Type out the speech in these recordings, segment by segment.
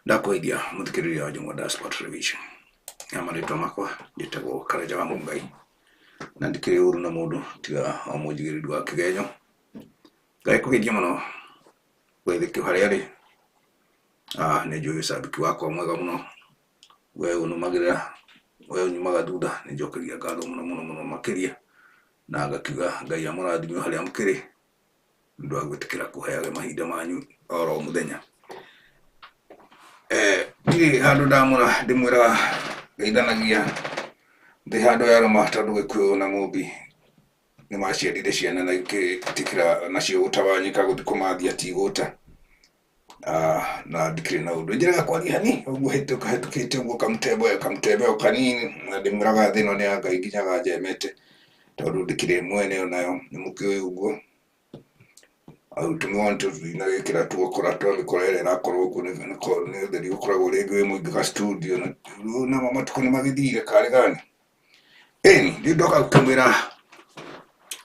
Ndakũgeithia mũthikĩrĩria wa Njũng'wa Diaspora Television. Na marĩtwa makwa njĩtagwo Karanja wa Mũngai na ndikĩrĩ ũru na mũndũ tiga o mũnjigĩrĩri wa kĩgenyo. Ngai kũgeithia mũno wĩthĩkio harĩa arĩ. Nĩ njũĩ cambĩki wakwa mwega mũno, we ũnũmagĩrĩra, we ũnyumaga thutha, nĩ njokagia ngatho mũno mũno mũno makĩria na ngakiuga Ngai amũrathime o harĩa mũkĩrĩ nĩ ũndũ wa gwĩtĩkĩra kũheage mahinda manyu oro mũthenya. Ndirĩ handũ ndamũra ndĩmwĩraga ngeithanagia thĩ handũ yarũma tondũ Gĩkũyũ na Mũmbi nĩ maciarire ciana na igĩtĩkĩra nacio gũtawanyĩka gũthiĩ kũmathia ti gũta. Na ndikĩrĩ na ũndũ njĩraga kwaria hani ũguo hĩtũkĩte ũguo kamũtembeo kanini na ndĩmwĩraga thĩ ĩno nĩ ya Ngai nginyaga njemete tondũ ndĩkĩrĩ mwene onayo nĩ mũkĩũĩ ũguo. Tũmĩwani tũtinagĩkĩra tuokora twa mĩkora ĩrĩa ĩrakorwo kuo nĩ ũtheri ũkoragwo rĩngĩ wĩ mũingĩ ga studio namo matukũ nĩ magĩthire karĩ gani. Ĩni rĩu ndoka gũkĩmwĩra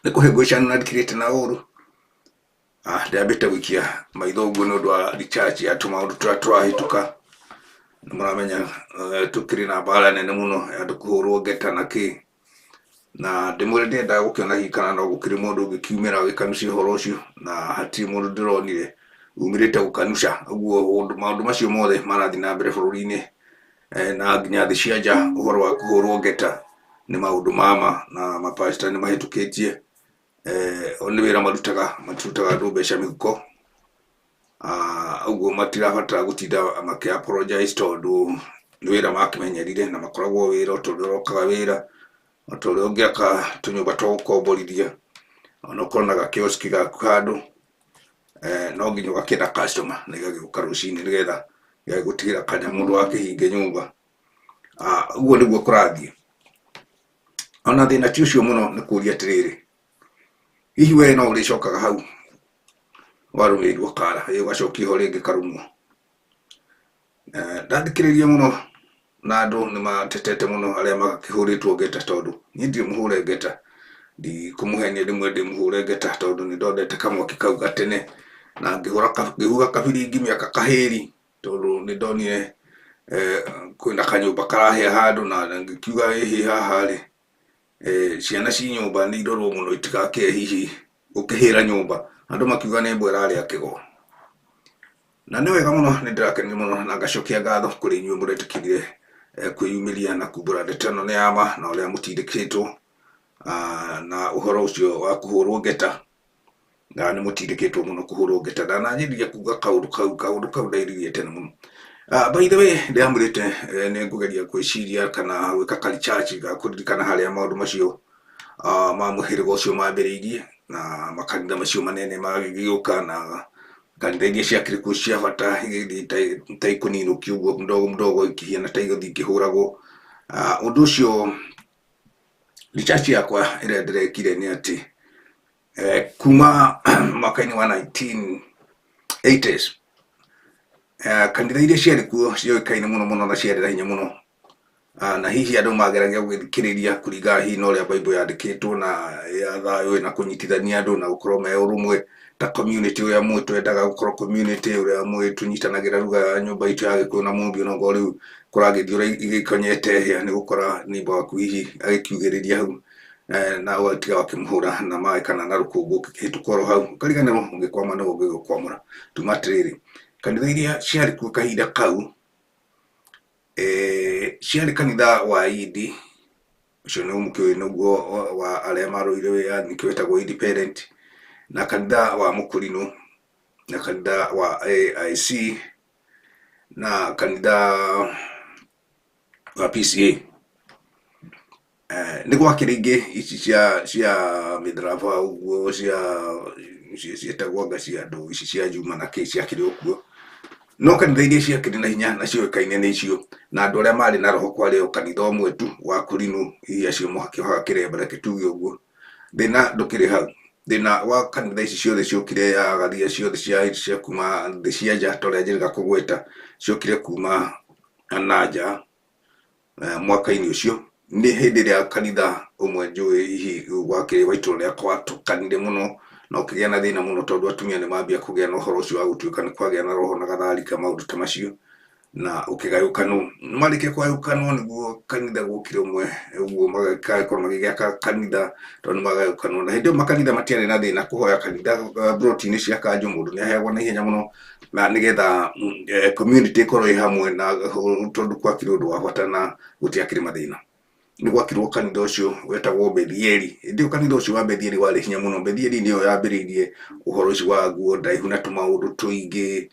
nĩ kũhĩngĩcana na ndikĩrĩte na ũru. Ndĩambĩte gũikia maitho ũguo nĩ ũndũ wa recharge ya tũmaũndũ tũrĩa tũrahĩtũka. Nĩ mũramenya tũkĩrĩ na mbara nene mũno ya andũ kũhũrwo ngeta na kĩ. Na ndĩmwĩre ndĩrendaga gũkĩona hihi kana no gũkĩrĩ mũndũ ũngĩkiumĩra agĩkanucia ũhoro ũcio na hatirĩ mũndũ ndĩronire umĩrĩte gũkanuca. Ũguo maũndũ macio mothe marathiĩ na mbere bũrũri-inĩ na nginya thĩ cia nja ũhoro wa kũhũrwo ngeta nĩ maũndũ ma ma na mapastor nĩ mahĩtũkĩtie. O nĩ wĩra marutaga, matirutaga andũ mbeca mĩhuko. Ũguo matirabatara gũtinda makĩ apologize tondũ nĩ wĩra makĩmenyerire na makoragwo wĩra o ta ũrĩa ũrokaga wĩra, o ta ũrĩa ũngĩaka tũnyũmba twa gũkomborithia, ona ũkorwo na ga kiosk gaku handũ, no nginya ũgakĩenda customer na igagĩũka rũcinĩ nĩgetha igagĩgũtigĩra kanyamũ ndũgakĩhinge nyũmba. Ũguo nĩguo kũrathiĩ. Ona thĩna ti ũcio mũno nĩ kũria atĩrĩrĩ, hihi we no ũrĩcokaga hau warũmĩrĩirwo kara ĩ ũgacokia ho rĩngĩ karũmwo. Ndathikĩrĩria mũno na andũ nĩ matetete mũno arĩa makĩhũrĩtwo ngeta tondũ niĩ ndirĩ mũhũre ngeta, ndikũmũhenia ndĩmwĩre ndĩ mũhũre ngeta tondũ nĩ ndondete kamwaki kau gatene na ngĩhuha kabiringi mĩaka kahĩri tondũ nĩ ndonire kwĩna kanyũmba karahĩa handũ na ngĩkiuga ĩhĩ haha rĩ, ciana ci nyũmba nĩ irorwo mũno itigakĩe hihi gũkĩhĩra nyũmba. Andũ makiuga nĩ mbwa ĩrarĩa kĩgo. Na nĩ wega mũno nĩ ndĩrakenire mũno na ngacokia ngatho kũrĩ inyuĩ mũretĩkĩrire kwĩyumĩria na kumbũra ndeto ĩno nĩ ya ma na ũrĩa mũtindĩkĩtwo na ũhoro ũcio wa kũhũrwo ngeta na nĩ mũtindĩkĩtwo mũno kũhũrwo ngeta. Ndananjĩrĩria kuga kaũndũ kau, kaũndũ kau ndairirie tene mũno. By the way ndĩramwĩrĩte nĩ ngũgeria gwĩciria kana gwĩka ka research ga kũririkana harĩa maũndũ macio ma mũhĩrĩga ũcio mambĩrĩirie na makanitha macio manene magĩgĩũka na kanitha iria ciakĩrĩ kuo cia bata igĩthiĩ ta ikũninũkio ũguo mdogo mdogo ikĩhiana ta igũthiĩ ikĩhũragwo. Ũndũ ũcio research yakwa ĩrĩa ndĩrekire nĩ atĩ kuma mwaka-inĩ wa 1980s kanitha iria ciarĩ kuo cioĩkaine mũno mũno na ciarĩ na hinya mũno na hihi andũ mageragia gũgĩthikĩrĩria kũringana hihi na ũrĩa Bible yandĩkĩtwo na ya thayũ na kũnyitithania andũ na gũkorwo me ũrũmwe ta community ũrĩa mũĩ twendaga gũkorwo community ũrĩa mũĩ tũnyitanagĩra ruga ya nyũmba itũ ya Gĩkũyũ na Mũmbi onokorwo rĩu kũragĩthiĩ ũrĩa igĩkonyete hĩa nĩ gũkora neighbour waku hihi agĩkiugĩrĩria hau na ũgatiga wakĩmũhũra na maĩ kana na rũkũngũ ũkĩhĩtũka oro hau ũkariganĩrwo ũngĩkwama nĩwe ũngĩgũkwamũra. Tuma atĩrĩrĩ, kanitha iria ciarĩ kuo kahinda kau ciarĩ kanitha wa Indi, ũcio nĩ mũkĩũĩ nĩguo wa arĩa marũire wĩyathi nĩkĩo wĩtagwo independent, na kanitha wa Mũkũrinũ, na kanitha wa AIC, na kanitha wa PCA. Nĩ gwakĩrĩ ingĩ ici cia mĩtharaba ũguo cia ciĩtagwo anga cia andũ ici cia Juma na kĩ ciakĩrĩ o kuo. No kanitha iria ciakĩrĩ na hinya na cioĩkaine nĩ icio, na andũ arĩa marĩ na roho kwarĩ o kanitha ũmwe tu wa Kũrinũ, hihi acio makĩohaga kĩremba reke tuge ũguo. Thĩna ndũkĩrĩ hau, thĩna wa kanitha ici ciothe ciokire ya gathia ciothe cia kuma thĩ cia nja ta ũrĩa njĩrĩga kũgweta, ciokire kuma na nja mwaka-inĩ ũcio. Nĩ hĩndĩ ĩrĩa kanitha ũmwe njũĩ hihi wakĩrĩ wa itũra rĩakwa watũkanire mũno na ũkĩgĩa na thĩna mũno tondũ atumia nĩ mambia kũgĩa na ũhoro ũcio wa gũtuĩka nĩ kwagĩa na roho na gatharika maũndũ ta macio. Na ũkĩgayũkanwo. Marĩkia kũgayũkanwo nĩguo kanitha gwokire ũmwe ũguo magakorwo magĩgĩaka kanitha tondũ nĩmagayũkanwo. Na hĩndĩ ĩyo makanitha matiarĩ na thĩna kũhoya kanitha mburoti-inĩ cia kanjũ, mũndũ nĩaheagwo na ihenya mũno, na nĩgetha community ĩkorwo ĩ hamwe, na tondũ gwakĩrĩ ũndũ wa bata na gũtiakĩrĩ mathĩna. Nĩ gwakirwo kanitha ũcio wetagwo Bethieli. Hĩndĩ ĩyo kanitha ũcio wa Bethieli warĩ hinya mũno. Bethieli nĩyo yambĩrĩirie ũhoro ũcio wa nguo ndaihu na tũmaũndũ tũingĩ,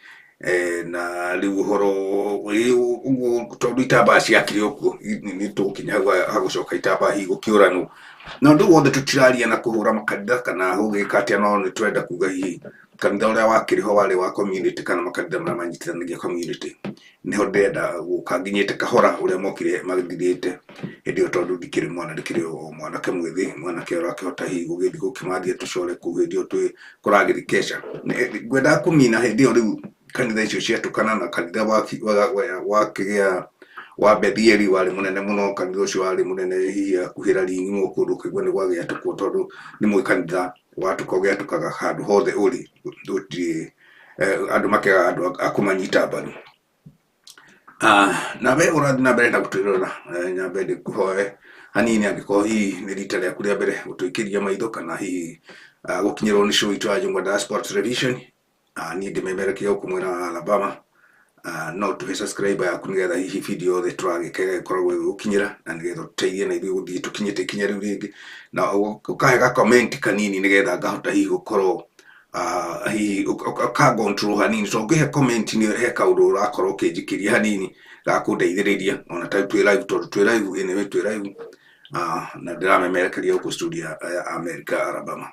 na rĩu ũhoro ũguo tondũ itambaya ciakire o kuo, nĩ tũgũkinya hau hagũcoka itambaya hihi gũkĩũranwo. Na ũndũ wothe tũtiraria na kũhũra makanitha kana gũgĩka atĩa, no nĩ tũrenda kuga hihi kanitha ũrĩa wakĩrĩ ho warĩ wa community kana makanitha marĩa manyitithanagia community. Nĩho ndĩrenda gũka nginyĩte kahora ũrĩa mokire magĩthirĩte hĩndĩ ĩyo, tondũ ndikĩrĩ mwana, ndikĩrĩ o mwanake mwĩthĩ, mwanake ũrakĩhota hihi gũgĩthiĩ gũkĩmathia tũcore kũu hĩndĩ ĩyo twĩ kũragĩthi kesha. Ngwendaga kũmina hĩndĩ ĩyo rĩu kanitha icio ciatũkana, na kanitha wakĩgĩa wa Bethieli warĩ mũnene mũno. Kanitha ũcio warĩ mũnene hihi hakuhĩ Raring'o kũndũ ũkaigua nĩ gwagĩatũkwo, tondũ nĩ mũĩ kanitha watũka ũgĩatũkaga handũ hothe ũrĩ, gũtirĩ andũ makĩaga andũ a kũmanyita mbaru. Na we ũrathiĩ na mbere na gũtwĩrorera, nyambe ndĩkũhoe hanini, angĩkorwo hihi nĩ rita rĩaku rĩa mbere gũtũikĩria maitho kana hihi gũkinyĩrwo nĩ show itũ ya Njũng'wa Diaspora Television, niĩ ngĩmemerekia gũkũ mwena wa Alabama, no tũhe subscriber yaku nĩgetha hihi video yothe tũragĩka ĩgagĩkoragwo ĩgĩgũkinyĩra, na nĩgetha ũtũteithie na ithuĩ gũthiĩ tũkinyĩte ikinya rĩu rĩngĩ, na ũkahe ga comment kanini nĩgetha ngahota hihi gũkorwo hihi ũka control hanini, tondũ ũngĩhe comment nĩ he kaũndũ ũrakorwo ũkĩnjikĩria hanini ga kũndeithĩrĩria ona ta twĩ live, tondũ twĩ live anyway, twĩ live na ndĩramemerekeria gũkũ studio ya America, Alabama.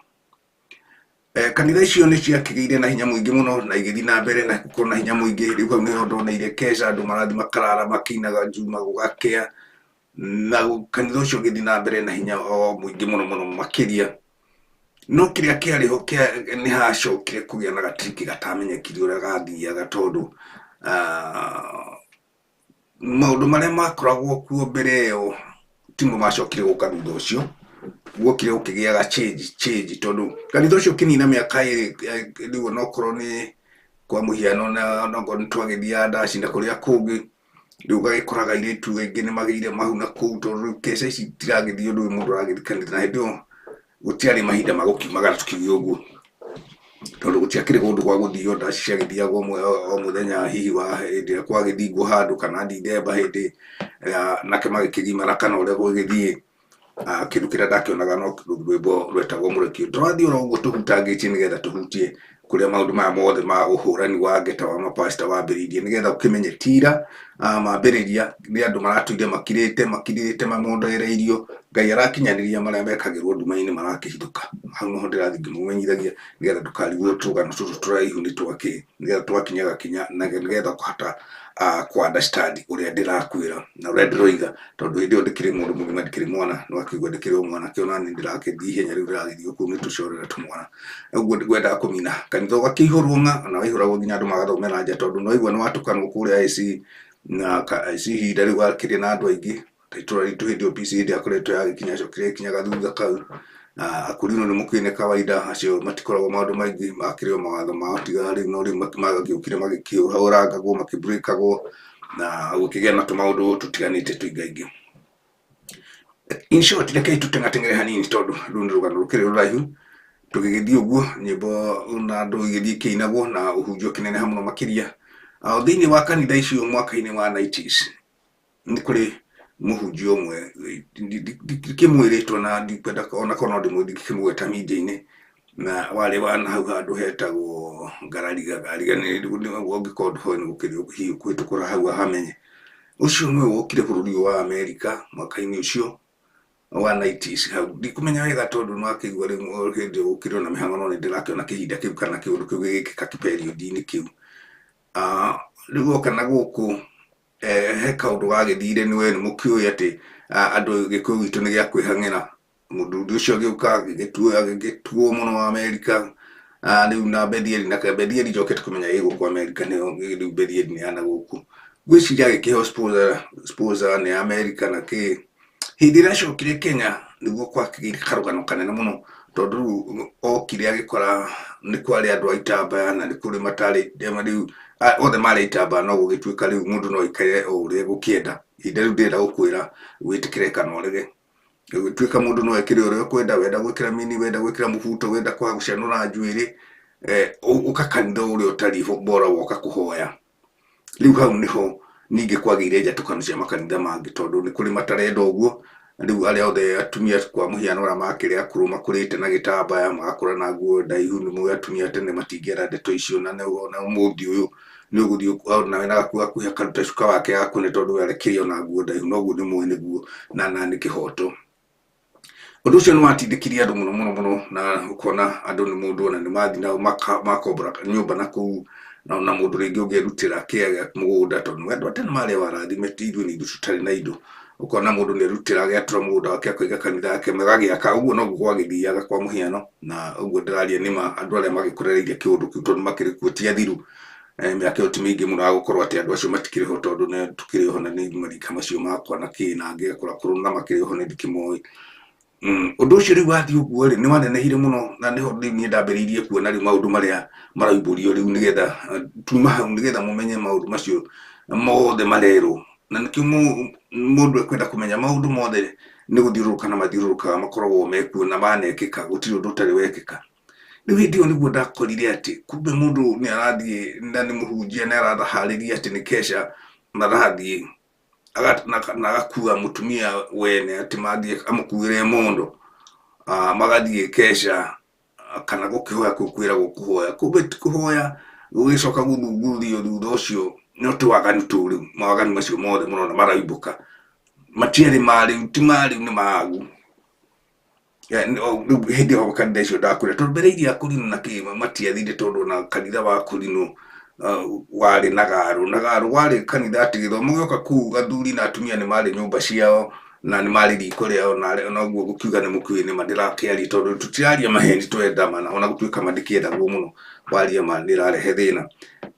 Kanitha icio nĩ ciakĩgĩire na hinya mũingĩ mũno na igĩthiĩ na mbere na gũkorwo na hinya mũingĩ. Rĩu hau nĩho ndoneire kesha, andũ marathiĩ makarara makĩinaga njuma gũgakĩa, na kanitha ũcio ũgĩthiĩ na mbere na hinya o mũingĩ mũno mũno makĩria. No kĩrĩa kĩarĩ ho nĩ hacokire kũgĩa na gatiriki gatamenyekire ũrĩa gathiaga, tondũ maũndũ marĩa makoragwo kuo mbere ĩyo timo macokire gũka thutha ũcio. Guokire gũkĩgĩaga change, tondũ kanitha ũcio ũkĩnina mĩaka ĩrĩ, rĩu onokorwo nĩ kwa mũhiano na onokorwo nĩ twagĩthiaga ndaci na kũrĩa kũngĩ, rĩu ũgagĩkoraga airĩtu aingĩ nĩ magĩire mahu na kũu, tondũ rĩu keca ici itiragĩthiĩ ũndũ ũyũ mũndũ aragĩthiĩ kanitha. Na hĩndĩ ĩyo gũtiarĩ mahinda ma gũkiumagara tukiuge ũguo, tondũ gũtiakĩrĩ kũndũ gwa gũthio, ndaci ciagĩthiagwo o mũthenya hihi wa hĩndĩ ĩrĩa kwagĩthingwo handũ kana Dithemba hĩndĩ nake magĩkĩgimara kana ũrĩa gũgĩthiĩ. Kĩndũ kĩrĩa ndakĩonaga no rwĩmbo rwetagwo Mũrekio. Tũrathiĩ oro ũguo tũhutangĩtie nĩgetha tũhutie kũrĩa maũndũ maya mothe ma ũhũrani wa ngeta wa mapasta wambĩrĩirie, nĩgetha ũkĩmenye tira mambĩrĩria nĩ andũ maratũire makirĩte makirĩte mamondereirio. Ngai arakinyanĩria marĩa mekagĩrwo nduma-inĩ marakĩhithũka. Hau noho ndĩrathiĩ ngĩmũmenyithagia nĩgetha ndũkarigwo tũrũgano tũtũ tũraihu nĩ twakĩ, nĩgetha twakinya gakinya, na nĩgetha ũkahota kũ understand ũrĩa ndĩrakwĩra na ũrĩa ndĩroiga, tondũ hĩndĩ ĩyo ndĩkĩrĩ mũndũ mũgima, ndĩkĩrĩ mwana, no akĩigua ndĩkĩrĩ o mwanake, ona niĩ ndĩrakĩthiĩ ihenya rĩu ndĩragĩthiĩ kũu nĩ tũcorera tũmwana ũguo. Ngwendaga kũmina kanitha ũgakĩihũrwo ng'a, na waihũragwo nginya andũ magathomera nja, tondũ nĩ waigua nĩ watukanwo kũrĩa IC na IC ihinda rĩu wakĩrĩ na andũ aingĩ ta itũra ritũ. Hĩndĩ ĩyo PC hĩndĩ akoretwo yagĩkinya acokire ĩkinyaga thutha kau. Akurino nĩ mũkĩũĩ nĩ kawaida, acio matikoragwo maũndũ maingĩ, makĩrĩ o mawatho mao tiga rĩu, no rĩu magĩũkire magĩkĩhũrangagwo makĩbreakagwo na gũkĩgĩa na tũmaũndũ tũtiganĩte tũingaingĩ. In short, rekei tũteng'ateng'ere hanini tondũ rũu nĩ rũgano rũkĩrĩ rũraihu. Tũgĩgĩthiĩ ũguo nyĩmbo na andũ igĩthiĩ ikĩinagwo na ũhunjia ũkĩneneha mũno makĩria. Thĩinĩ wa kanitha icio mwaka-inĩ wa 90s nĩ kũrĩ mũhunjia ũmwe ndikĩmwĩrĩtwo na ndikwenda ona korwo no ndĩmwĩ ndikĩmũgweta media-inĩ, na warĩ wa na hau handũ hetagwo Ngarariga. Ngarariga nĩ ũngĩkorwo ndũhoĩ nĩ gũkĩrĩ hihi kũhĩtũkũra hau ahamenye. Ũcio nĩwe wokire bũrũri ũyũ wa Amerika mwaka-inĩ ũcio wa 90s hau. Ndikũmenya wega tondũ nĩ wakĩigua rĩu hĩndĩ ĩyo gũkĩrĩ ona mĩhang'o, no nĩ ndĩrakĩona kĩhinda kĩu kana kĩũndũ kĩu gĩgĩkĩka kĩperiod-inĩ kĩu. Rĩu oka na gũkũ, he kaũndũ gagĩthire, nĩ we nĩ mũkĩũĩ atĩ andũ Gĩkũyũ gitũ nĩ gĩa kwĩhang'ĩra. Mũndũ ũcio agĩũka agĩgĩtuo mũno Amerika. Rĩu na Bethieli, na Bethieli njokete kũmenya ĩ gũkũ Amerika nĩyo rĩu Bethieli nĩ ya na gũkũ. Ngwĩciria agĩkĩheo sponsor nĩ Amerika na kĩ. Hĩndĩ ĩrĩa acokire Kenya nĩguo kwakĩgĩire karũgano kanene mũno, Tondũ rĩu okire agĩkora nĩ kwarĩ andũ a itambaya na nĩ kũrĩ matarĩ rĩu othe marĩ itambaya, no gũgĩtuĩka rĩu mũndũ no aikare o ũrĩa egũkĩenda. Ihinda rĩu ndĩrenda gũkwĩra wĩtĩkĩre kana ũrege. Gũgĩtuĩka mũndũ no ekĩre ũrĩa ũkwenda, wenda gwĩkĩra mini, wenda gwĩkĩra mũbuto, wenda kwaga gũcanũra njuĩrĩ, ũka kanitha ũrĩa ũtariĩ bora woka kũhoya. Rĩu hau nĩho ningĩ kwagĩire njatũkano cia makanitha mangĩ, tondũ nĩ kũrĩ matarenda ũguo. Rĩu arĩa othe atumia kwa mũhiano arĩa makĩrĩ akũrũ makũrĩte na gĩtambaya, magakũra na nguo ndaihu, nĩ mũĩ atumia a tene matingĩenda ndeto icio, na ũmũthĩ ũyũ nĩ ũgũthiĩ nawe na gakuo gakuhĩ akaruta cuka wake akune tondũ we arekire ona nguo ndaihu, noguo nĩ mũĩ nĩguo na nĩ kĩhoto. Ũndũ ũcio nĩ watindĩkirie andũ mũno mũno mũno, na ũkona andũ nĩ mũndũ ona nĩ mathiĩ nao makombora nyũmba na kũu, na mũndũ rĩngĩ ũngĩerutĩra kĩa mũgũnda, tondũ andũ a tene marĩ warathime, ti ithuĩ nĩ ithuĩ tũtarĩ na indo. Ũkona mũndũ nĩ erutĩra agĩatũra mũgũnda wake akaiga kanitha yake magagĩaka, ũguo noguo gwagĩthiaga kwa mũhiano, na ũguo ndĩraria nĩ ma andũ arĩa magĩkorereirie kĩũndũ kĩu tondũ makĩrĩ kuo ti athiru. Mĩaka ĩyo ti mĩingĩ mũno ya gũkorwo atĩ andũ acio matikĩrĩ ho, tondũ nĩ tũkĩrĩ ho na nĩ marika macio makwa na kĩ na angĩ akũrakũrũ na makĩrĩ ho nĩ ndikĩmoĩ. Ũndũ ũcio rĩu wathiĩ ũguo rĩ, nĩ wanenehire mũno, na nĩho rĩu niĩ ndambĩrĩirie kuona rĩu maũndũ marĩa maraumbũrio rĩu, nĩgetha tuma hau nĩgetha mũmenye maũndũ macio mothe marerwo. Na nĩkĩo mũndũ ekwenda kũmenya maũndũ mothe nĩ gũthiũrũrũka na mathiũrũrũkaga makoragwo mekuo na manekĩka, gũtirĩ ũndũ ũtarĩ wekĩka. Rĩu hĩndĩ ĩyo nĩguo ndakorire atĩ kumbe mũndũ nĩ arathiĩ na nĩ mũhunjia nĩ araharĩria atĩ nĩ kesha marathiĩ, na agakua mũtumia wene atĩ mathiĩ amũkuĩre mondo, magathiĩ kesha kana gũkĩhoya kũu kwĩragwo kũhoya, kumbe ti kũhoya, gũgĩcoka gũthuthurio thutha ũcio no tũwaganu tũu rĩu, mawaganu macio mothe mũrona maraumbũka matiarĩ ma rĩu, ti ma rĩu, nĩ magu. Rĩu hĩndĩ ĩyo kanitha icio ndakwĩra, tondũ mbere iria kũrinũ na kĩ matiathire, tondũ ona kanitha wa kũrinũ warĩ na garũ, na garũ warĩ kanitha atĩ gĩthomo gĩoka kũu athuri na atumia nĩ marĩ nyũmba ciao na nĩ marĩ riko rĩao, na noguo gũkiuga nĩ mũkĩũĩ nĩ ma ndĩrakĩaria, tondũ tũtiraria maheni twenda ma, ona gũtuĩka ma ndĩkĩendagwo mũno, waria ma nĩ ĩrarehe thĩna.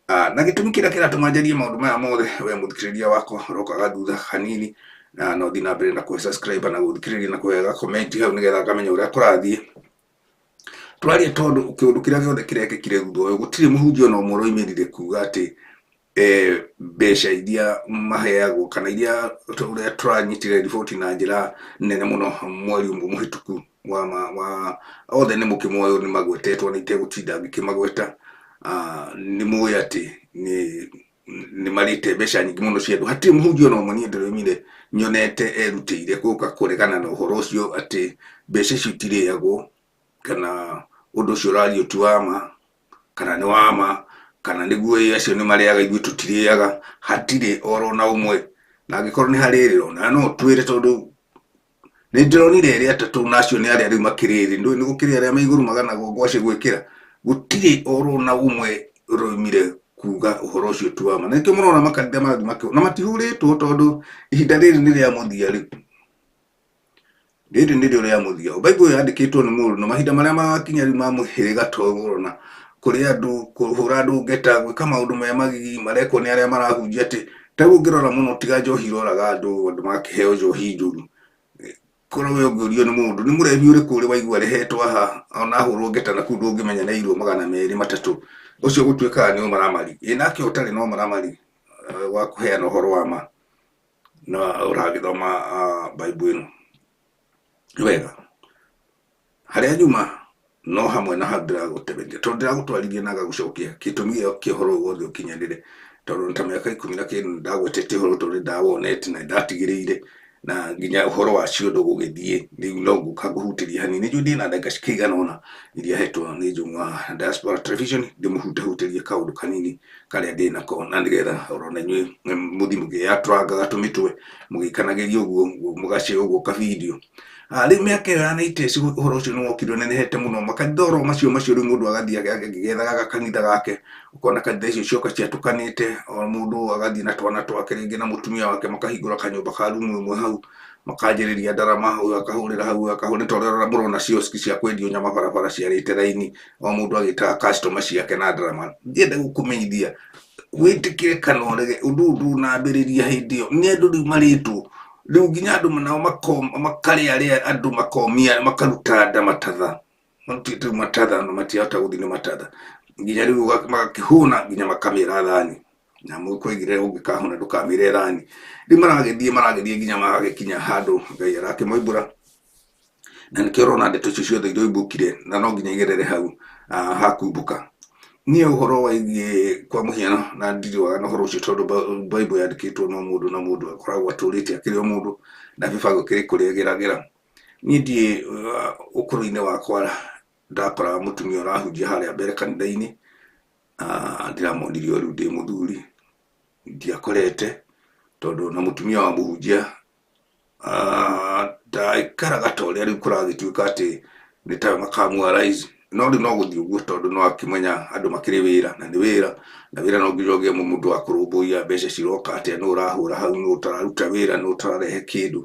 Na gĩtũmi kĩrĩa kĩratũma njarie maũndũ maya mothe, we mũthikĩrĩria wakwa ũrokaga thutha hanini, na no thiĩ na mbere na kũhe subscribe na gũthikĩrĩria na kũhe comment hau nĩgetha ngamenya ũrĩa kũrathiĩ. Tũraria tondũ kĩũndũ kĩrĩa gĩothe kĩrekĩkire thutha ũyũ, gũtirĩ mũhunjia ona ũmwe ũroimĩrire kuga atĩ mbeca iria maheagwo kana iria ũrĩa tũranyitire riboti na njĩra nene mũno mweri ũmwe mũhĩtũku wa, wa othe nĩ mũkĩmoĩ nĩ magwetetwo na itegũtinda ngĩkĩmagweta. Nĩ mũĩ atĩ nĩ nĩ marĩte mbeca nyingĩ mũno cia andũ. Hatirĩ mũhunjia ona ũmwe niĩ ndĩroimire nyonete erutĩire gũka kũregana na ũhoro ũcio atĩ mbeca icio itirĩagwo, kana ũndũ ũcio ũrario ti wa ma, kana nĩ wa ma, kana nĩguo ĩ acio nĩ marĩaga ithuĩ tũtirĩaga. Hatirĩ oro na ũmwe, na angĩkorwo nĩ harĩ rĩ, ona no ũtwĩre tondũ nĩ ndĩronire erĩ atatũ na acio nĩ arĩa rĩu makĩrĩ thĩ, ndũĩ nĩ gũkĩrĩ arĩa me igũrũ maganagwo ngwacĩ gwĩkĩra. Gũtirĩ oro na ũmwe ũroimire kuga ũhoro ũcio ti wa ma. Na nĩkĩo mũrona makanitha marathiĩ na matihũrĩtwo tondũ ihinda rĩrĩ nĩ rĩa mũthia rĩu. Rĩrĩ nĩrĩo rĩa mũthia. Bible yandĩkĩtwo nĩ mũndũ na mahinda marĩa magakinya rĩu ma mũhĩrĩga ta ũyũ ũrona kũrĩ andũ kũhũra andũ ngeta, gwĩka maũndũ me magigi marekwo nĩ arĩa marahunjia atĩ ta rĩu ũngĩrora mũno tiga njohi iroraga andũ, andũ magakĩheo njohi njũru. Korwo we ũngĩũrio nĩ mũndũ nĩ mũrebi ũrĩkũ ũrĩ waigua arehetwo haha ona ahũrwo ngeta na kũu ndũngĩmenya nĩ airwo 200, 300, ũcio gũtuĩkaga nĩ ũmaramari. Ĩ nake ũtarĩ na ũmaramari wa kũheana ũhoro wa ma na ũragĩthoma Bible ĩno nĩ wega. Harĩa nyuma no hamwe na hau ndĩragũteberia, tondũ ndĩragũtwarithia na ngagũcokia gĩtũmi kĩa ũhoro ũyũ wothe ũkinyanĩre, tondũ ta mĩaka ikũmi na kĩndũ nĩndagwetete ũhoro tondũ nĩndawonete na nĩndatigĩrĩire na nginya ũhoro wa ciondo gũgĩthiĩ rĩu no ngũka ngũhutĩrie hanini. Nĩnjũĩ ndĩna ndagĩka cikĩigana ũna iria hetwo nĩ Njũng'wa Diaspora Television ndĩmũhutahutĩrie kaũndũ kanini karĩa ndĩnako, na nĩgetha orona inyuĩ mũthiĩ mũkĩyatũrangaga tũmĩtwe mũgĩikanagĩria ũguo mũgacĩa ũguo ka video. Rĩu mĩaka ĩyo ya 90s ũhoro ũcio nĩ wokire ũnenehete mũno, makanitha oro macio macio rĩu mũndũ agathiĩ agĩethaga gakanitha gake, ũkona kanitha icio cioka ciatũkanĩte, o mũndũ agathiĩ na twana twake rĩngĩ na mũtumia wake makahingũra kanyũmba ka rumu ĩmwe hau, makanjĩrĩria ndarama, ũyũ akahũrĩra hau, ũyũ akahũrĩra, nĩ ta ũrĩa mũrona cioski cia kwendio nyama barabara ciarĩte raini, o mũndũ agĩtaga customer ciake na ndarama. Ndienda gũkũmenyithia wĩtĩkĩre kana ũrege, ũndũ ũyũ ndũnambĩrĩria hĩndĩ ĩyo, nĩ andũ rĩu marĩtwo rĩu nginya andũ nao makarĩa arĩa andũ makomia makaruta nda matatha. Marutĩte matatha na matiahota gũthiĩ na matatha. Nginya rĩu magakĩhũna nginya makamĩra thani. Na mũkũigire ũngĩkahũna ndũkamĩre thani. Rĩu maragĩthiĩ nginya magagĩkinya handũ Ngai arakĩmoimbũra. Na nĩkĩo ũrona ndeto icio ciothe iroimbũkire na no nginya igerere hau hakumbũka. Niĩ ũhoro wĩgiĩ kwa mũhiano na ndirĩ waga na ũhoro ũcio tondũ Bible yandĩkĩtwo no mũndũ na mũndũ akoragwo atũrĩte akĩrĩ o mũndũ na mĩbango ĩkĩrĩ kũrĩa ĩgeragĩra. Niĩ ndiĩ ũkũrũ-inĩ wakwa ndakoraga mũtumia ũrahunjia harĩa mbere kanitha-inĩ, ndĩramonirie o rĩu ndĩ mũthuri, ndiakorete tondũ na mũtumia wa mũhunjia ndaikaraga ta ũrĩa rĩu kũragĩtuĩka atĩ nĩ ta makamuarise no rĩu no gũthiĩ ũguo tondũ no akĩmenya andũ makĩrĩ wĩra na nĩ wĩra na wĩra no nginya ũgĩe mũndũ wa kũrũmbũiya mbeca ciroka atĩa nũ ũrahũra hau nũ ũtararuta wĩra nũ ũtararehe kĩndũ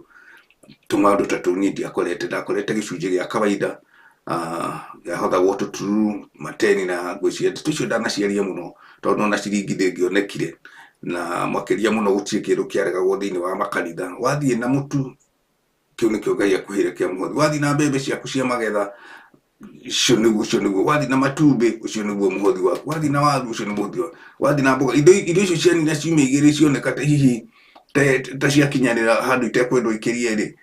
tũmaũndũ ta tũu niĩ ndiakorete ndakorete gĩcunjĩ gĩa kawaida gĩahothagwo tũtururu mateni na ngwĩciria ndeto icio ndanaciaria mũno tondũ ona ciringi ndĩngĩonekire na makĩria mũno gũtirĩ kĩndũ kĩaregagwo thĩinĩ wa makanitha wathiĩ na mũtu kĩu nĩkĩo Ngai akũheire kĩa mũhothi wathiĩ na mbembe ciaku cia magetha ũcio nĩguo wathiĩ na matumbĩ ũcio nĩguo mũhothi waku wathiĩ na waru ũcio nĩ mũhothi waku wathiĩ na mboga indo icio cianina ciumia igĩrĩ cioneka ta hihi ta ciakinyanĩra handũ itekwendwo ikĩrie rĩ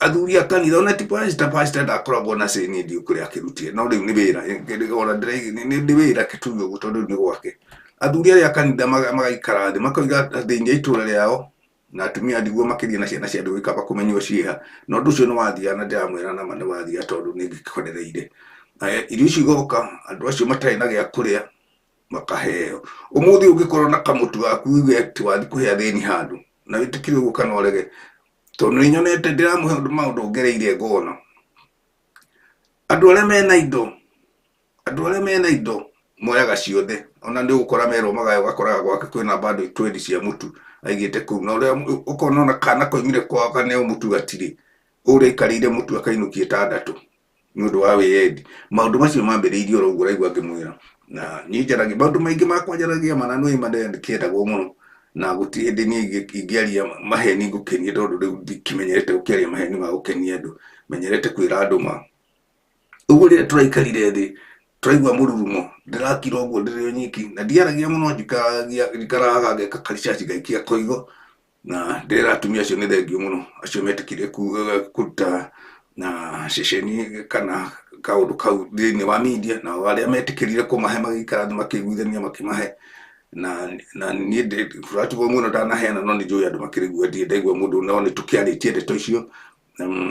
athuri a kanitha ona ti pastor pastor ndakoragwo na say niĩ ndiũĩ kũrĩa akĩrutire no rĩu nĩ wĩra ona nĩ wĩra kĩtuge ũguo tondũ rĩu nĩ gwake athuri arĩa a kanitha magaikara thĩ makoiga thĩinĩ wa itũra rĩao na atumia ndigwa makĩria na ciana cia ndigwa ikamba kũmenywo ciĩha na ũndũ ũcio nĩ wathiaga na ndĩramwĩra nama nĩ wathiaga tondũ nĩ ngĩkorereire irio icio igoka andũ acio matarĩ na gĩa kũrĩa makaheo ũmũthĩ ũngĩkorwo na kamũtu gaku uge atĩ wathiĩ kũhe athĩni handũ na wĩtĩkĩre ũguo kana ũrege tondũ nĩ nyonete ndĩramũhe maũndũ ngereire ngona andũ arĩa mena indo andũ arĩa mena indo moyaga ciothe ona nĩ ũgũkora merwo magae ũgakoraga gwake kwĩna bado twendi cia mũtu aigĩte kũu na ũrĩa ũkona ona kana koimire kwao kaneo mũtu gatirĩ ũrĩa aikarĩire mũtu akainũkia ĩtandatũ nĩ ũndũ wa wĩyendi maũndũ macio mambĩrĩirie oro ũguo ũraigua ngĩmwĩra na niĩ njaragia maũndũ maingĩ makwa njaragia mana nĩ ma ndĩkĩendagwo mũno na gũtirĩ hĩndĩ niĩ ingĩaria maheni ngũkenie tondũ rĩu ndikĩmenyerete gũkĩaria maheni ma gũkenia andũ menyerete kwĩra andũ ma ũguo rĩrĩa tũraikarire thĩ tũraigua mũrurumo ndĩrakira ũguo ndĩrĩ o nyiki na ndiaragia mũno njikaraga ngeka karicaci ngaikia koigo na ndĩrera atumia acio nĩ thengio mũno acio metĩkire kũruta na ceceni kana kaũndũ kau thĩinĩ wa media na arĩa metĩkĩrire kũmahe magĩikara thĩ makĩiguithania makĩmahe na niĩ platform ĩno ndanaheana no nĩ njũĩ andũ makĩrĩ guo ndirĩ ndaigua mũndũ no nĩ tũkĩarĩtie ndeto icio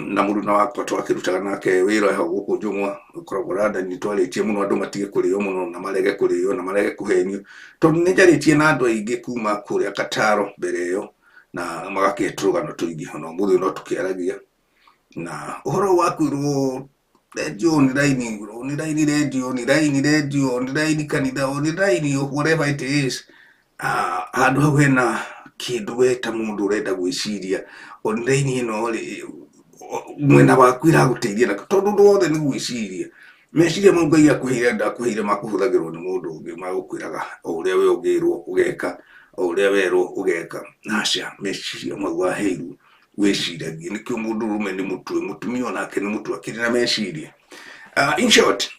na mũruna wakwa twakĩrutaga nake wĩra ho gũkũ Njũng'wa ũkoragwo London nĩ twarĩtie mũno andũ matige kũrĩo mũno na marege kũrĩo na marege kũhenio tondũ nĩ njarĩtie na andũ aingĩ kuma kũrĩa Kataro mbere ĩyo na magakĩhe tũrũgano tũingĩ ona ũmũthĩ no tũkĩaragia na ũhoro wa kwĩrwo radio online online radio online radio online kanitha online whatever it is handũ hau hena kĩndũ we ta mũndũ ũrenda gwĩciria online ĩno rĩ mwena waku ĩragũteithia na tondũ ũndũ wothe nĩ gwĩciria meciria mau Ngai akũheire ndakũheire makũhũthagĩrwo nĩ mũndũ ũngĩ magũkwĩraga o ũrĩa we ũngĩrwo ũgeka o ũrĩa werwo ũgeka aca meciria mau waheirwo wĩciragie nĩkĩo mũndũ ũrũme nĩ mũtwe mũtumia onake nĩ mũtwe akĩrĩ na meciria in short